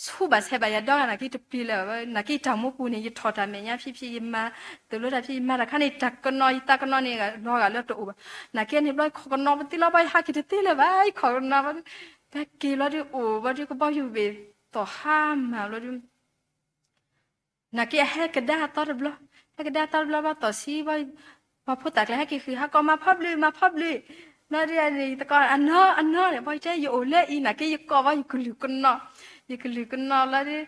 ဆူဘၣ်ဆဲးဘၣ်ယၤဒီဂၤ နာ်က့တပျံၤလၢၤဘၣ် နာ်က့ယတၢ်မူပူၤန့ၣ် ယထီၣ်တၢ်မဲာ်ညါဖံးဖံး ယမၤသိၣ်လိတၢ်ဖံး ယမၤတၢ်ခါန့ၣ် တၢ်ကနီၤ ယသးကနီၤန့ၣ် လီၤဂာ်လၢတအိၣ်ဘၣ် နာ်က့န့ၣ်ဘျီ ယခီၣ်ကနီၤပသ့လီၤဘၣ် ယဟးက့ၤတသ့လၢၤဘၣ် ယခီၣ်ကနီၤဘၣ် ပဟဲက့ၤဘျီဒီးအိၣ်ဘျီဒီး ကဘီယူၤဘ့ၣ်သီၣ်ဟါမၢ်ဘျီဒီး နာ်က့အဟဲကဒါအသီတဘျီ, ဟဲကဒါအသီတဘျီဘၣ်သီၣ်ဆံဘၣ်, ပှၤဖိသၣ်ကျါဟဲက့ၤဃ့ၢ်ဟးကိး မၤဖီဘျုး မၤဖီဘျုး, ဘျီဒုးန့ၣ် ယသကိးအနီၢ်အနီၢ်န့ၣ် ပှၤတဲယအိၣ်လၢအံၤ နာ်က့ယကိးဘၣ် ယကလုာ်ကနီၤ, ယကလုာ်ကနီၤလီၤဒီး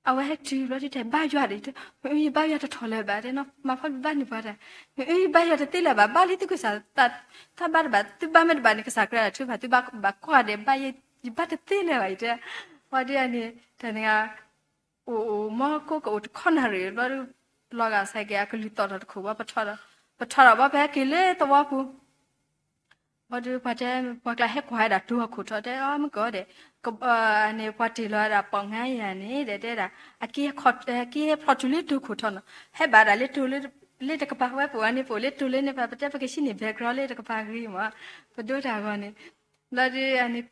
အဝဲဟဲတုၤဘျီဒုးတဲဘါယွၤဒီး ယတဲ မ့ၢ်အၢ ယဘါယွၤတထီၣ်လၢၤဘၣ်တဲနီၤ မၤဖီဘျုးဘၣ်န့ၣ်ပှၤတၢ်, မ့ၢ်အၢ ယဘါယွၤတသ့လၢၤဘၣ် ဘါလံသုကစၢ် တၢ်ဘါတဘၣ် သုဘါမ့ၢ်တဘၣ်န့ၣ် ကစၢ်ကြၢးဒၣ်ထုကဖၣ် သုဘၣ်ကွၢ်ဒီးဘါယဲ ယဘါတသ့လၢၤဘၣ် ယတဲ, ပှၤဒုးန့ၣ် တၢ်န့ၣ် အိၣ်အိၣ်မီကိကအိၣ်တခီနၣ်ရံၣ်ဘျီဒုး လီၤဂာ်ဆဲးက့ၤအကလုၢ်သီၣ်ထီၣ်တခိၣ်ဘၣ် ပထီၣ်ဒီး ပထီၣ်ဒီးဘၣ်ပဟဲက့ၤလၢသဝီပူၤ, ဘျီဒုးပှၤတဲ ပှၤကျါဟဲကွၢ်ဝဲဒၣ်တိၤအခိၣ်ထီၣ်တဲ အမ့ၢ်ကီးဒီး န့ၣ်ပှၤတ့ၢ်လီၤဝဲဒၣ်ပိာ်ငါယၤန့ၣ်ဒီး တဲဒၣ် အက့ဟဲဖျိးတုၤလၢတိၤခိၣ်ထီၣ်နီၤ ဟဲဘၣ်ဒၣ်လၢတိၤလၢ လၢတကပၤဝဲပအိၣ်ဝဲန့ၣ် ပအိၣ်လၢတိၤလၢန့ၣ် ပတဲပကဟံးန့ၢ် background လၢတကပၤဂ့ၤမး ပဒိတၢ်ဂီၤန့ၣ်, ဘျီဒုးန့ၣ်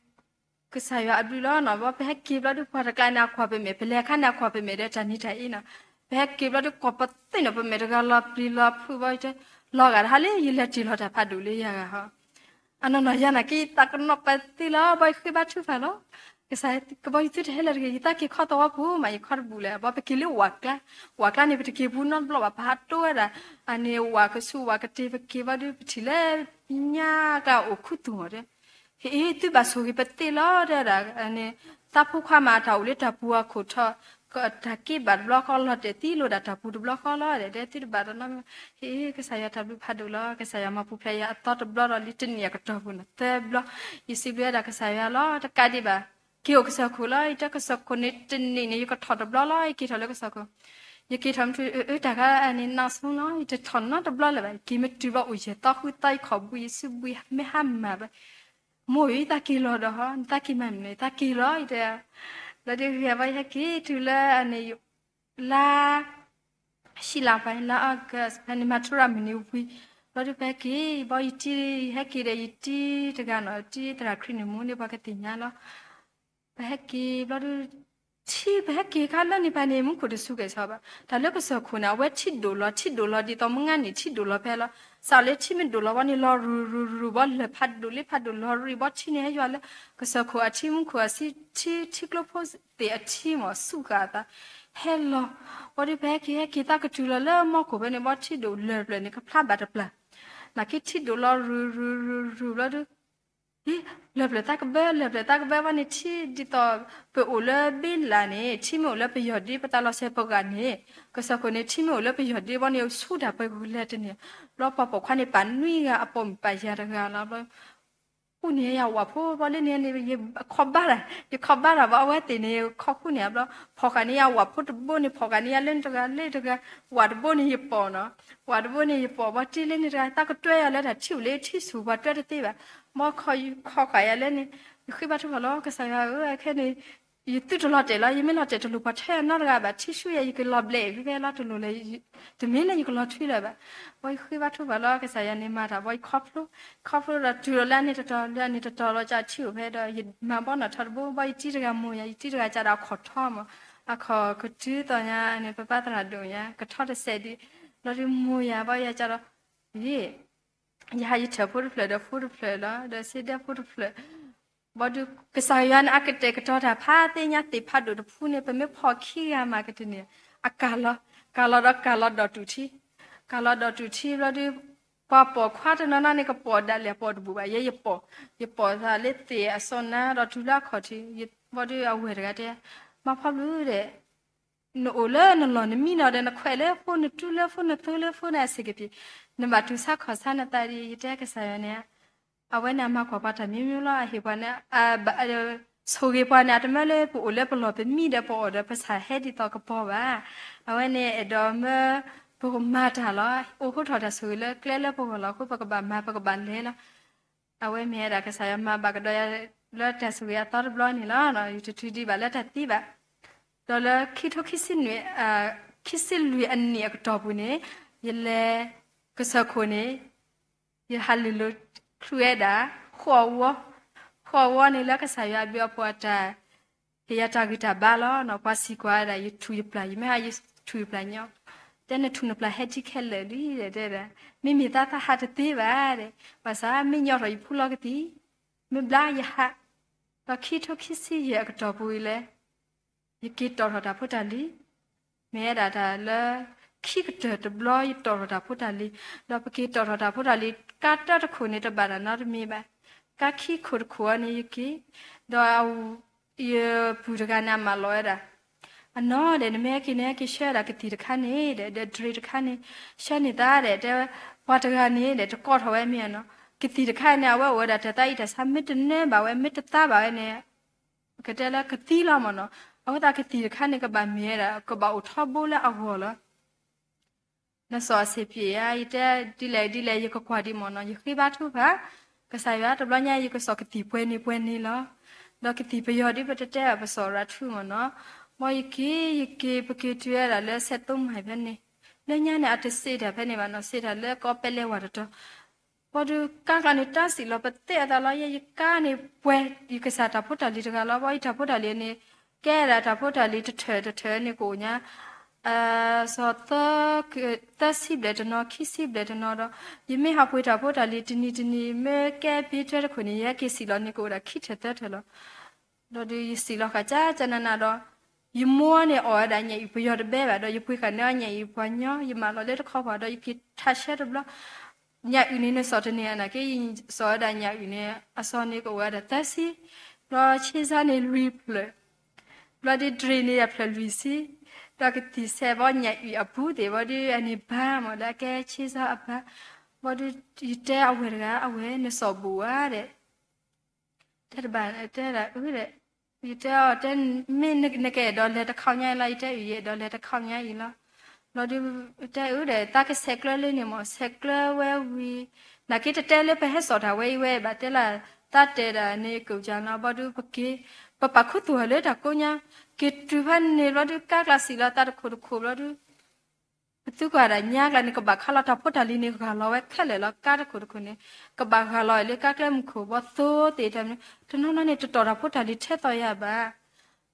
ကစၢ်ယွၤအဘျုးလီၤနီၤ ဘၣ်ပဟဲက့ၤဘျီဒုး ပှၤတကျါန့ၣ် အကွၢ်ပမဲာ် ပလဲၤခါန့ၣ် အကွၢ်ပမဲာ်ဒီး တၢ်နံၤတၢ်အ့နီၤ, ပဟဲက့ၤဘျီဒုး ကိးပသ့ၣ်နီၤ ပမဲာ်တဂၤလီၤပျံၤလီၤဖုးဘၣ် ယတဲ လီၤဂာ်တဟါလၢ ယလဲၤတ့ၢ်လီၤတၢ်ဖးဒိၣ်လၢယၤဂၤဟီ, အနီၢ်နီၢ်ယၤနာ်က့ ယသးကနီၤပသ့လီၤ ဘၣ်ယဃ့ဘါ ထုကဖၣ် လီၤ, ကစၢ်ကဘီယူၤသုတဟဲလၢၤတဂ့ၤ ယသးက့ၤခီသဝီပူၤမး ယခီတဘူၣ်လၢၤ ဘၣ်ပက့ၤလၢဝးကျါ, ဝးကျါန့ၣ် ပတက့ၤပူၤနီတဘျီဘၣ် ပဟးတိဝဲဒၣ်, အန့ၣ်ဝးကဆူးဝးကတ့ၤ ပက့ၤဘျီဒုး ပထံၣ်လၢ ညါကျါအိၣ်ခူသူၣ်မးတဲ ဟ့ၣ် သုဘၣ်ဆိၣ်ဂ့ၤပသ့လီၤ တဲဒၣ်န့ၣ်, သးဖိခွါမး တၢ်အိၣ်လၢတၢ်ပူၤအခိၣ်ထီၣ်, တၢ်က့ဘၣ်တဘျီဃီ လီၤတဲာ်သံလိာ်ဒၣ်တၢ်ပူၤတဘျီဃီလီၤ တဲသုတဘၣ်တနီၤ, ဟ့ၣ် ကစၢ်ယွၤတၢ်ဘျုးဖးဒိၣ်လီၤ ကစၢ်ယွၤမၤပူၤဖျဲးယၤအသီတဘျီဒီးလံ တနံၣ်အကတီၢ်ပူၤန့ၣ် သၢဘျီ, ယစံးဘျုးဝဲဒၣ်ကစၢ်ယွၤလီၤ တကးဒံးဘၣ်, က့ၤအိၣ်ကစၢၢ်ခိၣ်လီၤ ယတဲကစၢၢ်ခိၣ်န့ၣ် တနံၣ်န့ၣ် ယကထီၣ်တဘျီလီၤ ယက့ၤထီၣ်လၢကစၢၢ်ခိၣ် ယက့ၤထီၣ်မ့ၢ်တုၤ အၢ တၢ်ခါအန့ၣ် နီၢ်ဆိလီၤ ယတထီၣ်နီတဘျီလၢၤဘၣ် ယက့ၤမ့ၢ်တုၤဘၣ်အိၣ်ယဲၢ်သီဃုသီ ယခီၣ်ဘှံးယစုဘှံးမ့ၢ်ဟါမၢ်ဘၣ်, မိၢ်ဧၢ ယသးက့ၤလီၤဒီးဟီ နသးက့ၤမၤမနုၤ ယသးက့ၤလီၤ ယတဲ, ဘျီဒုးဂ့ၤဘၣ် ယဟဲက့ၤတုၤလၢအန့ၣ် လါ ဟံးလါဖဲန့ၣ် လါ August ဖဲန့ၣ် မၤထူရၤမုၢ်နံၤဝံၤ ဘျီဒုးပဟဲက့ၤ ဘီယတံၢ် ယဟဲက့ၤဒီးယတံၢ်တဂၤနီၤ တံၢ်သရၣ်ခရံာ်န့ၣ်မူန့ၣ် ပှၤကသ့ၣ်ညါလီၤ ပဟဲက့ၤဘျီဒုး ထံ ပဟဲက့ၤခါလၢန့ၣ်ဖဲန့ၣ် မူခိၣ်တစူၤကဲၣ်ဆိးဘၣ် တၢ်လၢကစၢၢ်ခိၣ်န့ၣ် အဝဲထံဒိၣ်လီၤ ထံဒိၣ်လီၤဒ်သိးမုၢ်ဂၤန့ၣ် ထံဒိၣ်လီၤဖဲလီၤ စးလၢထံမ့ၢ်ဒိၣ်လီၤဘီန့ၣ် လီၤရူၤရူၤရူၤဘီ လၢၢ်ဖးဒိၣ်လံဖးဒိၣ်လီၤရံၤဘီ ထံန့ၣ်ဟဲယွၤလၢ ကစၢၢ်ခိၣ်အထံ မူခိၣ်အထံ ထံကျိဖိသ့ၣ်အထံမး စူၢ်ဃာ်အသး ဟဲလီၤ ဘီဒုးပဟဲက့ၤဟဲက့ၤသးကတုၤလီၤလၢမီခိၣ်ဖဲန့ၣ် ဘီထံဒိၣ်လၢၢ်ဖျၢၣ်န့ၣ် ကဖျါဘၣ်တပျၢ် နာ်က့ထံဒိၣ်လီၤရူၤရူၤရူၤရူၤဘျီဒုး ဟ့ၣ် လၢၢ်ဖျၢၣ်သးကဘၢ လၢၢ်ဖျၢၣ်သးကဘၢဘီန့ၣ် ထံဒ်သိး ပအိၣ်လၢဘ့လးန့ၣ် ထံမ့ၢ်အိၣ်လၢပယီၢ်ဒ့ ပသးလီၤဆဲးပဂၤန့ၣ် ကစၢၢ်ခိၣ်န့ၣ် ထံမ့ၢ်အိၣ်လၢပယီၢ်ဒ့ဘီန့ၣ် ဆူတၢ်ပှဲၤကလဲၤတန့ၢ် ဘျီပှၤပိာ်ခွါန့ၣ် ပာ်နွံဂၤအပိာ်မုၣ်ပာ်ယၤတဂၤလီၤဘျီ ဃူန့ၢ်ယၤဝၣ်ဖိဘီလၢန့ၣ်န့ၣ် ယခီဘါတၢ် ယခီဘါတၢ်ဘီ အဝဲသ့ၣ်န့ၣ် ခီဃူန့ၢ်ဘျီ ဖီၣ်ဃာ်န့ၢ်ယၤဝၣ်ဖိတဘိန့ၣ် ဖီၣ်ဃာ်န့ၢ်ယၤလၢန့ၣ်တဂၤလၢတဂၤ ဝၣ်တဘိန့ၣ်ယပိာ်နီၤ ဝၣ်တဘိန့ၣ်ယပိာ်ဘီ တ့လၢန့ၣ်တဂၤ သးကတွဲယၤလၢတၢ်ထံၣ်အိၣ်လၢထံဆူၣ် ပှၤတွဲတသ့ဘၣ် ဘီခီဃာ်ယၤလၢန့ၣ် ယဃ့ဘါထုကဖၣ်လီၤ ကစၢ်ယွၤဧၢ ခဲန့ၣ် ယသုတလီၤတဲာ်လီၤ ယမ့ၢ်လီၤတဲာ်တလိၣ်ပှၤထဲအနီတဂၤဘၣ် ထံဆူယၤ ယကလီၤဘျဲးအံၤဖဲဖဲလီၤ တလိၣ်လၢ တမ့ၢ်လၢယကလီၤထွံလၢၤဘၣ် ဘီယဃ့ဘါထုကဖၣ်လီၤ ကစၢ်ယွၤန့ၣ်မၤတၢ်ဘီယခီဖျိ ခီဖျိဒီးတုၤလီၤလၢအန့ၣ်တတီၤ လၢအန့ၣ်တတီၤလီၤ ကထံၣ်အိၣ်ဖဲဒီး ယမၤဘီနီၣ်ထီတဘိ ဘီယတံၢ်တဂၤမိၢ်ယၤ ယတံၢ်တဂၤကဒီးအခီၣ်ထီမး အခီၣ်ကတုၤသိးညါန့ၣ် ပပၢ်သရၣ်ဒိၣ်ညါ ကထီတစဲးဒံး ဘျီဒုးမိၢ်ယၤ ဘီယၤကဒီး ယ ယဟးယထၢၣ်ဖိတဖျၢၣ်ဒီးဖိတဖျၢၣ်လီၤ ဒီးစ့ဒဲဖိတဖျၢၣ် ဘီဒုး ကစၢ်ယွၤန့ၣ် အကတဲာ်ကတီၤတၢ်ဖးသ့ၣ်ညါသ့ၣ်ဖးဒိၣ်တဖုန့ၣ် ပမ့ၢ်ဖီၣ်ခံဂၤမးကတန့ၢ် အကၢ်လီၤ ကၢ်လီၤဒီးကၢ်လီၤဒီးတူၢ်ထံ ကၢ်လီၤဒီးတူၢ်ထံဘျီဒုး ပှၤပိာ်ခွါတနီၤနီၤန့ၣ် ကပိာ်ဒၣ်လဲာ်ပိာ်တဘူၣ်ဘၣ် ယဲယပိာ် ယပိာ်သးလၢသ့ၣ်အစီနါဒီးတုၤလၢအခီၣ်ထံး ဘီဒုးအဝဲၢ်တဂၤတဲ မၤဖီဘျုးဒီး နအိၣ်လၢနလီၢ်နမံနီၤဒီး နခွဲးလၢဖိ နတူၢ်လၢဖိ နသိလၢဖိန့ၣ် အဆင်ကပံၤ နဘၣ်တူၢ်ဆါခီၣ်ဆါနသးဒ် ယတဲကစၢ်ယွၤန့ၣ် အဝဲန့ၣ်အမၤကွၢ်ပှၤတၢ်မံၤမံၤလီၤ အဟ့ၣ်ပှၤန့ၣ် ဆိၣ်ဂ့ၤပှၤန့ၣ် အတမၢလၢပအိၣ်လၢပလီၢ်ပမံဒီးပအီၣ်ဒီးပဆၣ်ဟဲဒ်သိးကပီၤဘၣ်. အဝဲန့ၣ်အဲၣ်ဒိးမၢပကမၤတၢ်လီၤ. အိၣ်ဃူထီၣ်တၢ်ဆိၣ်ဂ့ၤလၢကျဲလၢပဂီၢ်လီၤအဃိ ပကဘၣ်မၤပကဘၣ်လဲၤလီၤ. အဝဲမ့ၢ်ဝဲဒၣ်ကစၢ်ယွၤမၤဘၣ်ကဒီးယၤလၢတၢ်ဆိၣ်ဂ့ၤအသီတဘျီန့ၣ်လီၤ. ယတထုးဒံးဘၣ်လၢတၢ်သံဘၣ်. ဒီးလၢခံထိခံဆံနွံ ခံဆံလွံၢ်အနံၣ်အကတီၢ်ပူၤန့ၣ် ယလဲၤကစၢၢ်ခိၣ်န့ၣ် ယဟးလ့ၣ်လိၤချုးဝဲဒၣ် ဃိးဝီ, ဃိးဝီန့ၣ် လၢကစၢ်ယွၤအဘျုးအဖှိၣ်အတၢ် ဟ့ၣ်ယၤတၢ်ဂံၢ်တၢ်ဘါလီၤ. ပှၤစံးကွၢ်ဝဲဒၣ် ယထူၣ်ယပျၢ်, ယမ့ၢ်ဟးယထူၣ်ယပျၢ်ညီ, တဲနထူၣ်နပျၢ်ဟဲထံခဲလၢာ်လံ တဲဒၣ်, မ့မ့ၢ်သးသးဟးတသ့ဘၣ်ဒဲး, ဘၣ်ဆၣ်မ့ၢ်ညီထီၣ်ယဖူလီၤကသံၣ်, မ့ၢ်ဘျါယဟး, ဒီးခံထိခံဆံယဲၢ်အကတီၢ်ပူၤအံၤလဲၣ် ယက့ၤတီၣ်ထီၣ်တၢ်ဖိတၢ်လံၤ, မ့ၢ်ဝဲဒၣ်တၢ်လၢ ခံကတၢၢ်တဘျီယတီၣ်ထီၣ်တၢ်ဖိတၢ်လံၤ, ဒီးပက့ၤတီၣ်ထီၣ်တၢ်ဖိတၢ်လံၤ ကါတၢတခိၣ်န့ၣ်တဘၣ်တၢ်နီတမံၤဘၣ်, ကါခံခိၣ်တခိၣ်အံၤန့ၣ်ယက့ၤ, ဒီး ယပုၢ်တဂၤန့ၣ် အမၢလီၤဝဲဒၣ်, အနီၢ်ဒဲး နမ့ၢ်ဟဲက့ၤန့ၣ် ဟဲက့ၤဆှၢဒၣ်ကသံၣ်တခါန့ၣ်ဒဲး ဒီးဒြ့တခါန့ၣ် ဆှၢန့ၢ်သးဒဲး, တဲဝဲ, ပှၤတဂၤန့ၣ်ဒဲး တကိးထီၣ်ဝဲမ့ၢ်ဧါနီၤ, ကသံၣ်တခါန့ၣ် အဝဲအိၣ်ဝဲဒၣ်တၢ်သးအံၤတၢ်ဆါ မ့ၢ်တနၢဘၣ်ဝဲ မ့ၢ်တသါဘၣ်ဝဲန့ၣ် ပကတဲလၢကသံလီၤမ့ၢ်နီၤ, အဃိသတးကသံၣ်တခါန့ၣ် ကဘၣ်မ့ၢ်ဝဲဒၣ် ကဘၣ်အိၣ်ထီဘိလၢအဂီၢ်လီၤ. နစီၤအဆ့ၣ်ပျ့ဧါ, ယတဲဒ်လဲၣ်ဒ်လဲၣ် ယကကွၢ်ဒံးမ့ၢ်နီၤ, ယဃ့ဘါထုကဖၣ်, ကစၢ်ယွၤတဘျီညါ ယကစီၣ်ကသံၣ်ပှဲၤန့ၣ်ပှဲၤန့ၣ်လီၤ. ဒီးကသံၣ်ပယီၤဒ်ပတတဲဘၣ် ပစီၣ်ရၤထူမ့ၢ်နီၤ, မ်ယက့ၤ ယက့ၤ ပက့ၤတုၤဝဲဒၣ်လၢ စဲးသိမၢ်ဖဲန့ၣ်, လၢညါန့ၣ် အတစံးတၢ်ဖဲန့ၣ်ဘၣ်နီၤ, စံးတၢ်လၢကီၢ်ပဲလဲဝါတတီၤ ဘၣ်ဒီးကါကျါန့ၣ် တၢ်စံးလီၤပသဲအသးလီၤ, ယဲယကါန့ၣ်ပှဲၤ ယကစၢ်တၢ်ဖိတၢ်လံၤတဂၤလီၤ, ဘၣ်ယတၢ်ဖိတၢ်လံၤန့ၣ် ကဲဒၣ်တၢ်ဖိတၢ်လံၤတထၢၣ်တထၢၣ်န့ၣ်ကအိၣ်ညါ, စီၤသၢဆံဘျဲၣ်တနီၤ ခံဆံဘျဲၣ်တနီၤဒီး ယမ့ၢ်ဟးပှ့ၤတၢ်ဖိတၢ်လံၤတနံၤတနံၤ မ့ၢ်ကဲဘ့တၢတခိၣ်န့ၣ် ယဟဲက့ၤစံးလီၤန့ၣ်ကအိၣ်ဒၣ်ခံထၢၣ်သၢထၢၣ်လီၤ. ဒီးဒုးယစံးလီၤဃာ်ကၢ်ကၢ်နးနးဒီး ယမိၢ်န့ၣ်အီၣ်ဝဲဒၣ်ညၣ်အုၣ်ပယီၤတဘဲဘၣ်ဒီး ယပှ့ၤဃာ်န့ၢ်အီၤညၣ်အုၣ်ပှၤညီ ယမၢလီၤလၢတခီပၤဒီး ယက့ၤထးဆှၢတဘျီ ညၣ်အုၣ်န့ၣ်နစီၣ်တန့ၢ်အနၢ်က့ ယစီၣ်ဝဲဒၣ်ညၣ်အုၣ်န့ၣ် အစီန့ၣ်ကအိၣ်ဝဲဒၣ်သၢဆံ, ဘျီဆ့ဆါန့ၣ်လွံၢ်ဖျၢၣ်, ဘျီဒုးဒြ့ၣ်န့ၣ်ယဖျၢၣ်လွံၢ်ဆံ, ဒီးကသံၣ်ဆဲးဘီညၣ်အုၣ်အပူၤသ့ၣ်ဘီဒုး အန့ၣ်ဘါမ့ၢ်လၢအကဲဆ့ဆါအဘါ, ဘီဒုး ယတဲအဝဲၢ်တဂၤ အဝဲၢ်နစီၣ်ဘူးဧါဒဲး တဲတဘၣ် တဲဒၣ်အၢဒဲး, ယတဲအီၤတဲ မ့ၢ်နကအဲၣ်ဒိးလဲၤတခီညါအံၤလီၤ, ယတဲအုၣ်ယအဲၣ်ဒိးလဲၤတခီညါအံၤလီၤ. ဘျီဒုး တဲအုၣ်ဒဲး သးကဆဲးကျၢလၢန့ၣ်မ့ၢ် ဆဲးကျၢဝဲဝံၤ နာ်က့တတဲလၢပဟဲစိာ်တၢ်ဝဲအံၤဝဲဘၣ် တဲလၢ သးတဲဒၣ်န့ၣ်ကအိၣ်ကၢ်လီၤ. ဘျီဒုးပက့ၤ ပပာ်ခူသူၣ်လၢတၢ်ကိးညါ က့ၤတုၤဖဲန့ၣ်ဘျီဒုး ကါကျါစံးလီၤသးတခိၣ်တခိၣ်ဘျီဒုး ပသုကွၢ်ဒၣ်ညါကျါန့ၣ် ကဘၣ်ခါလီၤတၢ်ဖိတၢ်လံၤန့ၣ် ဂၢ်လီၤဝဲခဲလၢာ်လီၤ. ကါတခိၣ်တခိၣ်န့ၣ် ကဘၣ်ဂၢ်လီၤလၢကါကျဲမုၢ်ခိၣ် ဘီသိသ့ၣ်တဖၣ်န့ၣ် တနီၤနီၤန့ၣ် တတီၢ်တၢ်ဖိတၢ်လံၤထဲသိးယၤဘၣ်.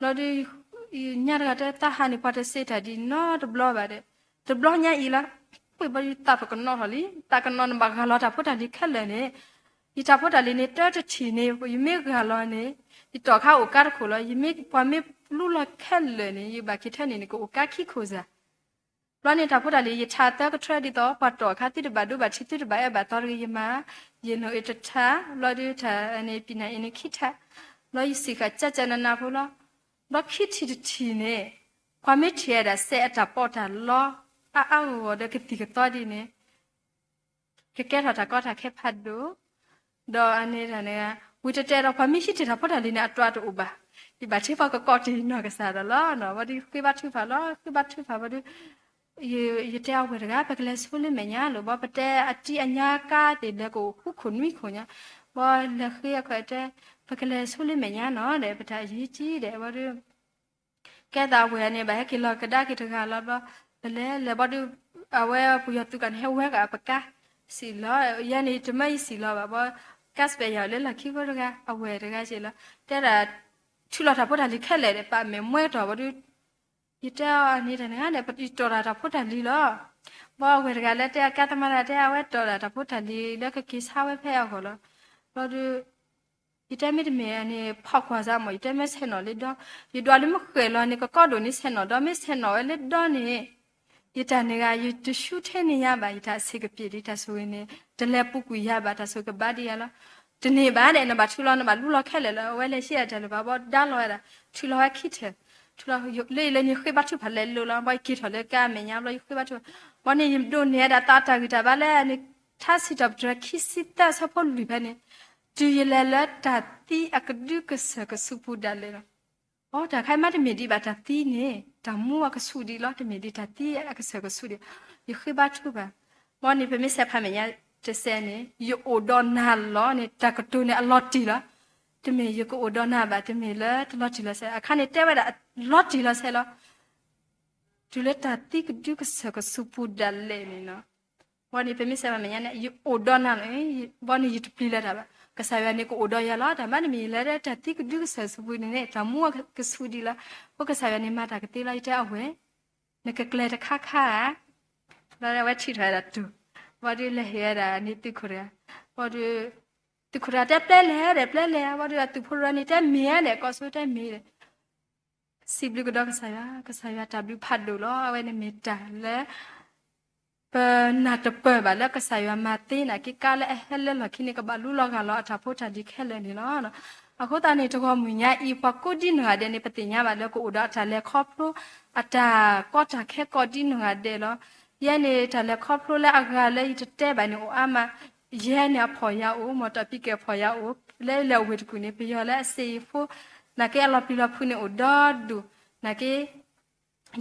ဘျီဒုး ညါတဂၤတဲ သးဟးန့ၣ် ပှၤတစံးတၢ်ဒ်နီတဘျီဘၣ်ဒီး တဘျီညါအံၤလီၤ. ပှ့ၤဘီဒုးသးပကနီၣ်ထီၣ်လံ သးကနီၣ်နဘၣ်ဂၢ်လီၤတၢ်ဖိတၢ်လံၤခဲလၢာ်န့ၣ် ယတၢ်ဖိတၢ်လံၤန့ၣ် တၢတထံၣ်န့ၣ် ယမ့ၢ်ဂၢ်လီၤန့ၣ် ယတီၢ်ခါအိၣ်ကါတခိၣ်လီၤ. ယမ့ၢ်ပှၤမ့ၢ်လူလီၤခဲလၢာ်န့ၣ် ယဘၣ်က့ၤထဲန့ၣ်န့ၣ် ကအိၣ်ကါခံခိၣ်စ့ၢ် ဘျီန့ၣ်တၢ်ဖိတၢ်လံၤ ယထါသၢကထၢဒ်သိး ပှၤတီၢ်အခါ သုတဘၣ်ဒိဘၣ်ထံး သုတဘၣ်အဲၣ်ဘၣ်သီတဂ့ၤ ယမၤ ယနိၣ်အ့တထါ ဘျီဒုးတၢ်န့ၣ် ပံနၢ်အ့န့ၣ်ခံထါ ဘျီယစံးဃာ်ကၢ်ကၢ်နးနးဖိလီၤ. ဘျီခံထံၣ်တထံၣ်န့ၣ် ပှၤမ့ၢ်ထံၣ်ဝဲဒၣ်စဲးအတၢ်ပီးတၢ်လီ အါအါဂီၢ်ဂီၢ်ဒီးကသံၣ်ကသီဒ်န့ၣ် ကကဲထီၣ်တၢ်ကီတၢ်ခဲဖးဒိၣ် ဒီးအန့ၣ်တၢ်န့ၣ် ဝံၤတဲတဲဒီး ပှၤမ့ၢ်ဟံးထီၣ်တၢ်ဖိတၢ်လံၤန့ၣ် အတြီတအိၣ်ဘၣ်. ယဘၣ်ထံၣ်ပှၤကကိးတ့ၢ်နီၢ်ကစၢ်ဒီးလီၤ. ဘျီဒုးဃ့ဘါထုကဖၣ်လီၤ. ဃ့ဘါထုကဖၣ်ဘျီဒုး ယတဲအဝဲၢ်တဂၤ ပကလဲၤဆိလၢမဲာ်ညါလီၤ. ဘျီပတဲအတံၢ်အညါကါသ့ၣ်လဲၤကအိၣ်ဃုခိၣ်နွံခိၣ်ညါ ဘျီလဲၤဃ့အခိၣ်တဲ ပကလဲၤဆိလၢမဲာ်ညါနီၤဒီး ပတၢ်အရေးကြီးဒီး ဘျီဒုး ကဲသးဝဲၢ်န့ၣ် ဘၣ်ဟဲက့ၤလီၤကဒါက့ၤတဂၤလီၤဘျီ ပလဲၤလဲၤဘျီဒုး အဝဲပယီၤသုးကျါန့ၣ် ဟဲဝဲကပကါ စံးလီၤ ယဲန့ၣ် တမၢယစံးလီၤဘၣ်ဘျီ ကါစပဲးယၤလၢလီၢ်ခံဖိတဂၤ အဝဲၢ်တဂၤစံးလီၤ တဲဒၣ် ထုးလီၤတၢ်ဖိတၢ်လံၤခဲလၢာ်ဒီး ပာ်မဲာ်မှဲကတီၢ်ဘျီဒုး ယတဲအီၤန့ၣ်တၢ်န့ၣ်ဂၤန့ၣ် ယတီၢ်တၢ်တၢ်ဖိတၢ်လံၤလီၤ ဘျီအဝဲၢ်တဂၤလၢတဲအကါသမါတၢ်တဲ အဝဲတီၢ်တၢ်တၢ်ဖိတၢ်လံၤလၢကက့ၤဆါဝဲဖဲအဂီၢ်လီၤ ဘျီဒုး ယတဲမ့တမ့ၢ်န့ၣ် ဖီၣ်ကွၢ်စၢ်မး ယတဲမ့ၢ်ဆဲးနီၣ်လၢဒီ ယဒွးလၢမုၢ်ဃဲၤလီၤန့ၣ် ကကီဒိၣ်န့ၣ်ဆဲးနီၣ်ဒီး မ့ၢ်ဆဲးနီၣ်ဝဲလၢဒီန့ၣ် ယတၢ်န့ၣ်ဂၤ ယတဆူထဲန့ၣ်ညါဘၣ် ယတၢ်အဆံးကပျ့ၤဒီး တၢ်ဆိၣ်ဂ့ၤန့ၣ် တလဲၤပူၤကွံာ်ယၤဘၣ် တၢ်ဆိၣ်ဂ့ၤကဘၣ်ဒံးယၤလီၤ တန့ၢ်ဘၣ်ဒီး နဘၣ်ထုးလီၤ နဘၣ်လူလီၤခဲလၢာ်လီၤ အဝဲလဲၤဆံးအတၢ်လၢၤဘၣ် ဘၣ်ဒါလီၤဝဲဒၣ် ထုးလီၤဝဲခံထၢၣ် ထုးလီၤ လၢအံၤလၢန့ၣ်ဃ့ဘါထုကဖၣ်လဲၤလိၤလီၤ ဘၣ်ယက့ၤထီၣ်လၢကါမဲာ်ညါဘျီ ယဃ့ဘါထုကဖၣ် ဘၣ်န့ၣ် ယဒိးန့ၢ်ဝဲဒၣ်သးတၢ်ဂံၢ်တၢ်ဘါလၢန့ၣ် ထါစံးထီၣ်ပတြၢၤခံဆံသၢဆၢဖိလွံၢ်ဖဲန့ၣ် တုၤယလဲၤလၢတၢ်သံအကဒုကစၢၢ်ကဆူးပူၤဒၣ်လဲာ်လီၤ အိ တၢ်ခါမးတမ့ၢ်ဒံးဘၣ်တၢ်သံန့ၣ် တၢ်မူအကဆူးဒံးလီၤ တမ့ၢ်ဒံးတၢ်သံအကစၢၢ်ကဆူးဒံး ယဃ့ဘါထုကဖၣ် ဘၣ်န့ၣ် ပမ့ၢ်ဆဲးဖးမဲာ်ညါတစဲးန့ၣ် ယအိၣ်ဒီးနၤလီၤန့ၣ် တၢ်ကတိၤန့ၣ်အလီၤတံၢ်လီၤ တမ့ၢ်ယကအိၣ်ဒီးနၤဘၣ် တမ့ၢ်လၢတလီၤတံၢ်လီၤဆဲး အခါန့ၣ်တဲဝဲဒၣ်လီၤတံၢ်လီၤဆဲးလီၤ တုၤလၢတၢ်သံကဒုကစၢၢ်ကဆူးပူၤဒၣ်လဲာ်န့ၣ်လီၤ. ဘီန့ၣ် ပမ့ၢ်စံးဘၣ်မဲာ်ညါန့ၣ် ယအိၣ်ဒီးနၤလီၤ, ဘီန့ၣ် ယတပျံၤလၢၤတၢ်ဘၣ်. ကစၢ်ယွၤန့ၣ် ကအိၣ်ဒီးယၤလီၤ. တၢ်မၤန့ၣ်မ့ၢ် ယလဲၤဒီးတၢ်သံကဒုကစၢၢ်ဆူးပူၤန့ၣ်န့ၣ် တၢ်မူကဆူးဒံးလီၤ. အဃိကစၢ်ယွၤန့ၣ် မၤတၢ်ကသ့လီၤ. ယတဲအဝဲ နကကျဲၤတခါခါဧါ. ဘျီဒီးအဝဲထံၣ်ထီၣ်ဝဲဒၣ်တူၢ်, ဘီဒီးလဲၤဟ့ၣ်ဝဲဒၣ်န့ၣ်သုးခိၣ်တဂၤ, ဘီဒီး သုးခိၣ်တဂၤတဲပျဲလဲၣ်ဒီး ပျဲလဲၣ်ဧါ. ဘီဒီးအသုးဖိတဂၤန့ၣ် တဲမ့ၢ်ဧါဒီး ကိးဆူတဲမ့ၢ်ဒီး စံးဘျုးကဒီးကစၢ်ယွၤ, ကစၢ်ယွၤတၢ်ဘျုးဖးဒိၣ်လီၤ. အဝဲန့ၣ်မ့ၢ်တၢ်လၢ ပနၢ်တပၢၢ်ဘၣ်လၢကစၢ်ယွၤမၤသ့နာ်က့ ကါလၢအဟဲလၢလီၢ်ခံန့ၣ် ကဘၣ်လူလီၤဂၢ်လီၤအတၢ်ဖိတၢ်လံၤခဲလၢာ်န့ၣ်လီၤ. အဃိသတးန့ၣ် တဂီၤမုၢ်ညါအံၤ ပှၤကိးဒ်နီၢ်ဂၤဒဲးန့ၣ် ပသ့ၣ်ညါဘၣ်လၢကအိၣ်ဒီးအတၢ်လဲၤခီဖျိ အတၢ်ကီတၢ်ခဲကိးဒ်နီၢ်ဂၤဒဲးလီၤ. ယဲန့ၣ် တၢ်လဲၤခီဖျိလၢအဂၤလၢယတတဲဘၣ်န့ၣ်အိၣ်အါမး, ယဲန့ၣ်အဖီၣ်ယၤအိၣ်, မ့ၢ်တၢ်ပံကဲၣ်ဖီၣ်ယၤအိၣ်, လၢယလဲၤအိၣ်ဝ့ၢ်တကူၣ်န့ၣ် ပယီၤလၢအစ့ယဖိ နာ်က့အလီၤပျံၤလီၤဖုးန့ၣ်အိၣ်ဒီဒူၣ်, နာ်က့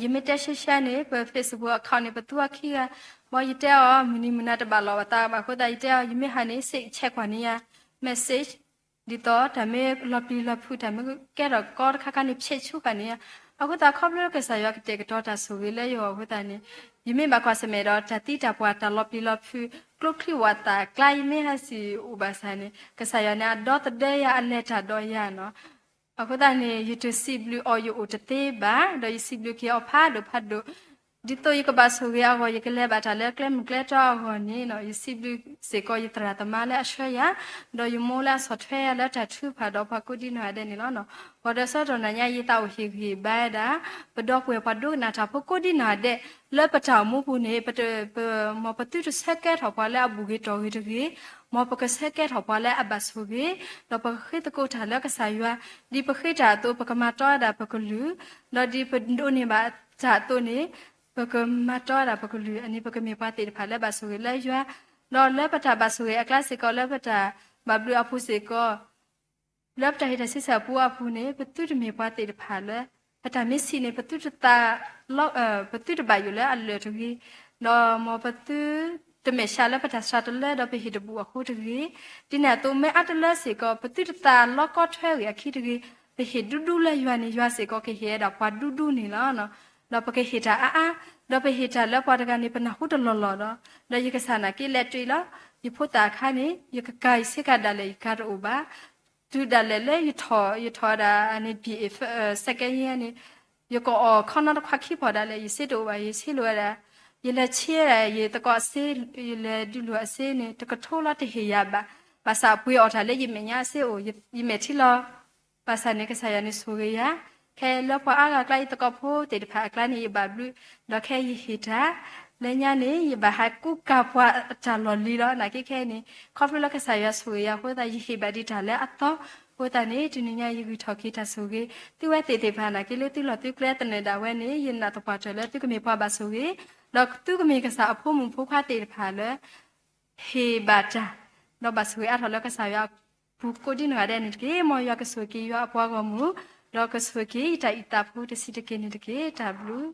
ယမ့ၢ်တဲရှဲရှဲန့ၣ် ပ Facebook account န့ၣ် ပသူအခံဂၤ, ဘီယတဲအီၤ မုၢ်နံၤမုၢ်နၤတဘၣ်လီၤဘၣ်သးဘၣ်အဃိသတး ယတဲအီၤ ယမ့ၢ်ဟးန့ၣ် စ့းဆဲးကွၢ်န့ၢ်ယၤ message ဒ်သိးတၢ်မ့ၢ်လီၤပျံၤလီၤဖုး တၢ်မ့ၢ်ကဲထီၣ်ကီတခါခါန့ၣ် ဖျဲးဆူၣ်ဃာ်န့ၢ်ယၤ. အဃိသတးခီဖျိလၢကစၢ်ယွၤကတဲာ်ကတီၤတၢ်ဆိၣ်ဂ့ၤလၢယဂီၢ်အဃိသတးန့ၣ် ယမ့ၢ်ဘၣ်ကွၢ်ဆၢၣ်မဲာ်ဒီးတၢ်သံတၢ်ပှၢ် တၢ်လီၤပျံၤလီၤဖုး ကျိချံဝးသးအကျါ ယမ့ၢ်ဟဲစံၣ်အိၣ်ဘၣ်ဆၣ်န့ၣ် ကစၢ်ယွၤန့ၣ် အဒီသဒၢယၤ အလဲၤတၢ်ဒီးယၤနီၤ. အဃိသတးန့ၣ် ယတစံးဘျုးအီၤယအိၣ်တသ့ဘၣ်, ဒီးယစံးဘျုးက့ၤအီၤဖးဒိၣ်ဖးဒိၣ်, ဒ်သိးယကဘၣ်ဆိၣ်ဂ့ၤအဂီၢ် ယကလဲၤဘၣ်တၢ်လၢကျဲမုၢ်ကျဲတီအဂီၢ်န့ၣ်နီၤ. ယစံးဘျုးစ့ၢ်ကီးယသရၣ်သမါလၢအဆှၢယၤ, ဒီးယမိၢ်လၢအဆီၣ်ထွဲယၤလၢတၢ်ထုကဖၣ်ဒီးပှၤကိးဒံနီၢ်ဂၤဒဲးန့ၣ်လီၤနီၤ. ပှၤဒီးဆၢကတီၢ်နၤညါ ယသးအိၣ်ဟ့ၣ်ဂံၢ်ဟ့ၣ်ဘါဝဲဒၣ် ပဒီပုၢ်ဝဲၢ်ပှၤဒိကနၣ်တၢ်ဖိကိးဒံနီၢ်ဂၤဒဲး လၢပတၢ်အိၣ်မူပူၤန့ၣ် ပတ ပ မ်ပသုတဆၢကဲထီၣ်ပှၤလၢအဘူၣ်ဂ့ၤတီၢ်ဂ့ၤတဂ့ၤ, မ်ပကဆၢကဲထီၣ်ပှၤလၢအဘၣ်ဆိၣ်ဂ့ၤ, ဒီးပကဃ့သကိးတၢ်လၢကစၢ်ယွၤ, ဒ်ပဃ့တၢ်အသိး ပကမၤတီဝဲဒၣ်ပကလုၢ်, ဒီးဒ်ပဒိးန့ၢ်ဘၣ်တၢ်အသိးန့ၣ် ပကမၤတီဝဲဒၣ်ပကလုၢ်, အန့ၣ်ပကမ့ၢ်ပှၤသ့ၣ်တဖၣ်လၢဘၣ်ဆိၣ်ဂ့ၤလၢယွၤ, ဒီးလၢပတၢ်ဘၣ်ဆိၣ်ဂ့ၤအကျါစ့ၢ်ကီး လၢပတၢ်ဘၣ်ဘျုးအပူၤစ့ၢ်ကီး လၢပတၢ်ဟ့ၣ်တၢ်ဆံဆဲၣ်ပူအပူၤန့ၣ် ပသုတမ့ၢ်ပှၤသ့ၣ်တဖၣ်လၢ ပတၢ်မ့ၢ်ဆံးန့ၣ် ပသုတသးလီ, ပသုတဘၣ်ယိၣ်လၢအလၢာ်တဂ့ၤ, ဒီးမ်ပသုတမဲာ်ဆှးလၢပတၢ်စှၤတလၢဒီးပဟ့ၣ်တဘူၣ်အဃိတဂ့ၤ, ဒ်န့ၣ်အသိးမ့ၢ်အါတလၢစ့ၢ်ကီး ပသုတသးလီကီထွဲဂ့ၤအခံတဂ့ၤ, ပဟ့ၣ်ဒူဒူလၢယွၤန့ၣ် ယွၤစ့ၢ်ကီးကဟ့ၣ်ဝဲဒၣ်ပှၤဒူဒူန့ၣ်လီၤ. ဒီးပကဟ့ၣ်တၢ်အါအါ, ဒီးပဟ့ၣ်တၢ်လၢပှၤတဂၤန့ၣ် ပနၢ်ဟူတလီၢ်လီၢ်ဒီး, ဒီးယကစၢ်နာ်က့လဲၤတ့ၢ်လီၤ. ယဖိသၣ်အခါန့ၣ် ယကကၤယဆ့ကၤဒၣ်လဲာ် ယကၤတအိၣ်ဘၣ်. တုၤဒၣ်လဲာ်လၢယထီၣ်, ယထီၣ်ဝဲဒၣ်န့ၣ် ဘံၣ်အ့ၣ် second year န့ၣ်, ယကအီၣ်ခီနီတခွးခံဖီၣ်ဒၣ်လဲာ် ယစ့တအိၣ်ဘၣ်, ယဆ့လိာ်ဝဲဒၣ်, ယလဲၤဆ့ဝဲဒၣ် ယသကိးအစ့, ယလဲၤဒုးလိာ်အစ့န့ၣ် တကထိလီၤ တဟ့ၣ်ယၤဘၣ်. ဘၣ်ဆၣ်အပှ့ၤအီၣ်တၢ်လၢယမဲာ်ညါအစ့အိၣ်, ယမဲာ်ထံလီၤ. ဘၣ်ဆၣ်န့ၣ် ကစၢ်ယွၤန့ၣ်ဆိၣ်ဂ့ၤယၤ, ခဲလၢပှၤအါဂၤအကျါ ယသကိးဖိသ့ၣ်တဖၣ်အကျါန့ၣ် ယဘၣ်ဘျုး, ဒီးခဲယဟ့ၣ်တၢ် လၢညါန့ၣ် ယဘၣ်ဟးကူကၤပှၤအတၢ်လီၢ်လံၤလီၤ. နာ်က့ခဲအံၤန့ၣ် ခီဖျိလၢကစၢ်ယွၤဆိၣ်ဂ့ၤယၤအဃိသတး ယဟ့ၣ်ဘၣ်ဒံးတၢ်လၢအသီ, အဃိသတးန့ၣ် တနံၤညါယဂံၢ်ထီၣ်က့ၤတၢ်ဆိၣ်ဂ့ၤ, သုဝဲသ့ၣ်သ့ၣ်တဖၣ်နာ်က့လၢသုလီၢ်သုကျဲသနၢၣ်ဒၣ်ဝဲန့ၣ် ယနာ်သပှၢ်တၢၢ်လၢသုကမ့ၢ်ပှၤဘၣ်ဆိၣ်ဂ့ၤ, ဒီးသုကမ့ၢ်ကစၢ်အဖိမုၣ်ဖိခွါသ့ၣ်တဖၣ်လၢ ဟ့ၣ်ဘၣ်တၢ်, ဒီးဘၣ်ဆိၣ်ဂ့ၤအါထီၣ်လၢကစၢ်ယွၤအပူၤကိးဒံနီၢ်ဂၤဒဲးန့ၣ်တက့ၢ်. မ်ယွၤကဆိၣ်ဂ့ၤက့ၤယွၤအပှၤဂီၢ်မုၢ်, ဒီးကဆိၣ်ဂ့ၤက့ၤယတၢ်အုၣ်သးဖိတဆံးတက့ၢ်န့ၣ်တက့ၢ်. တၢ်ဘျုး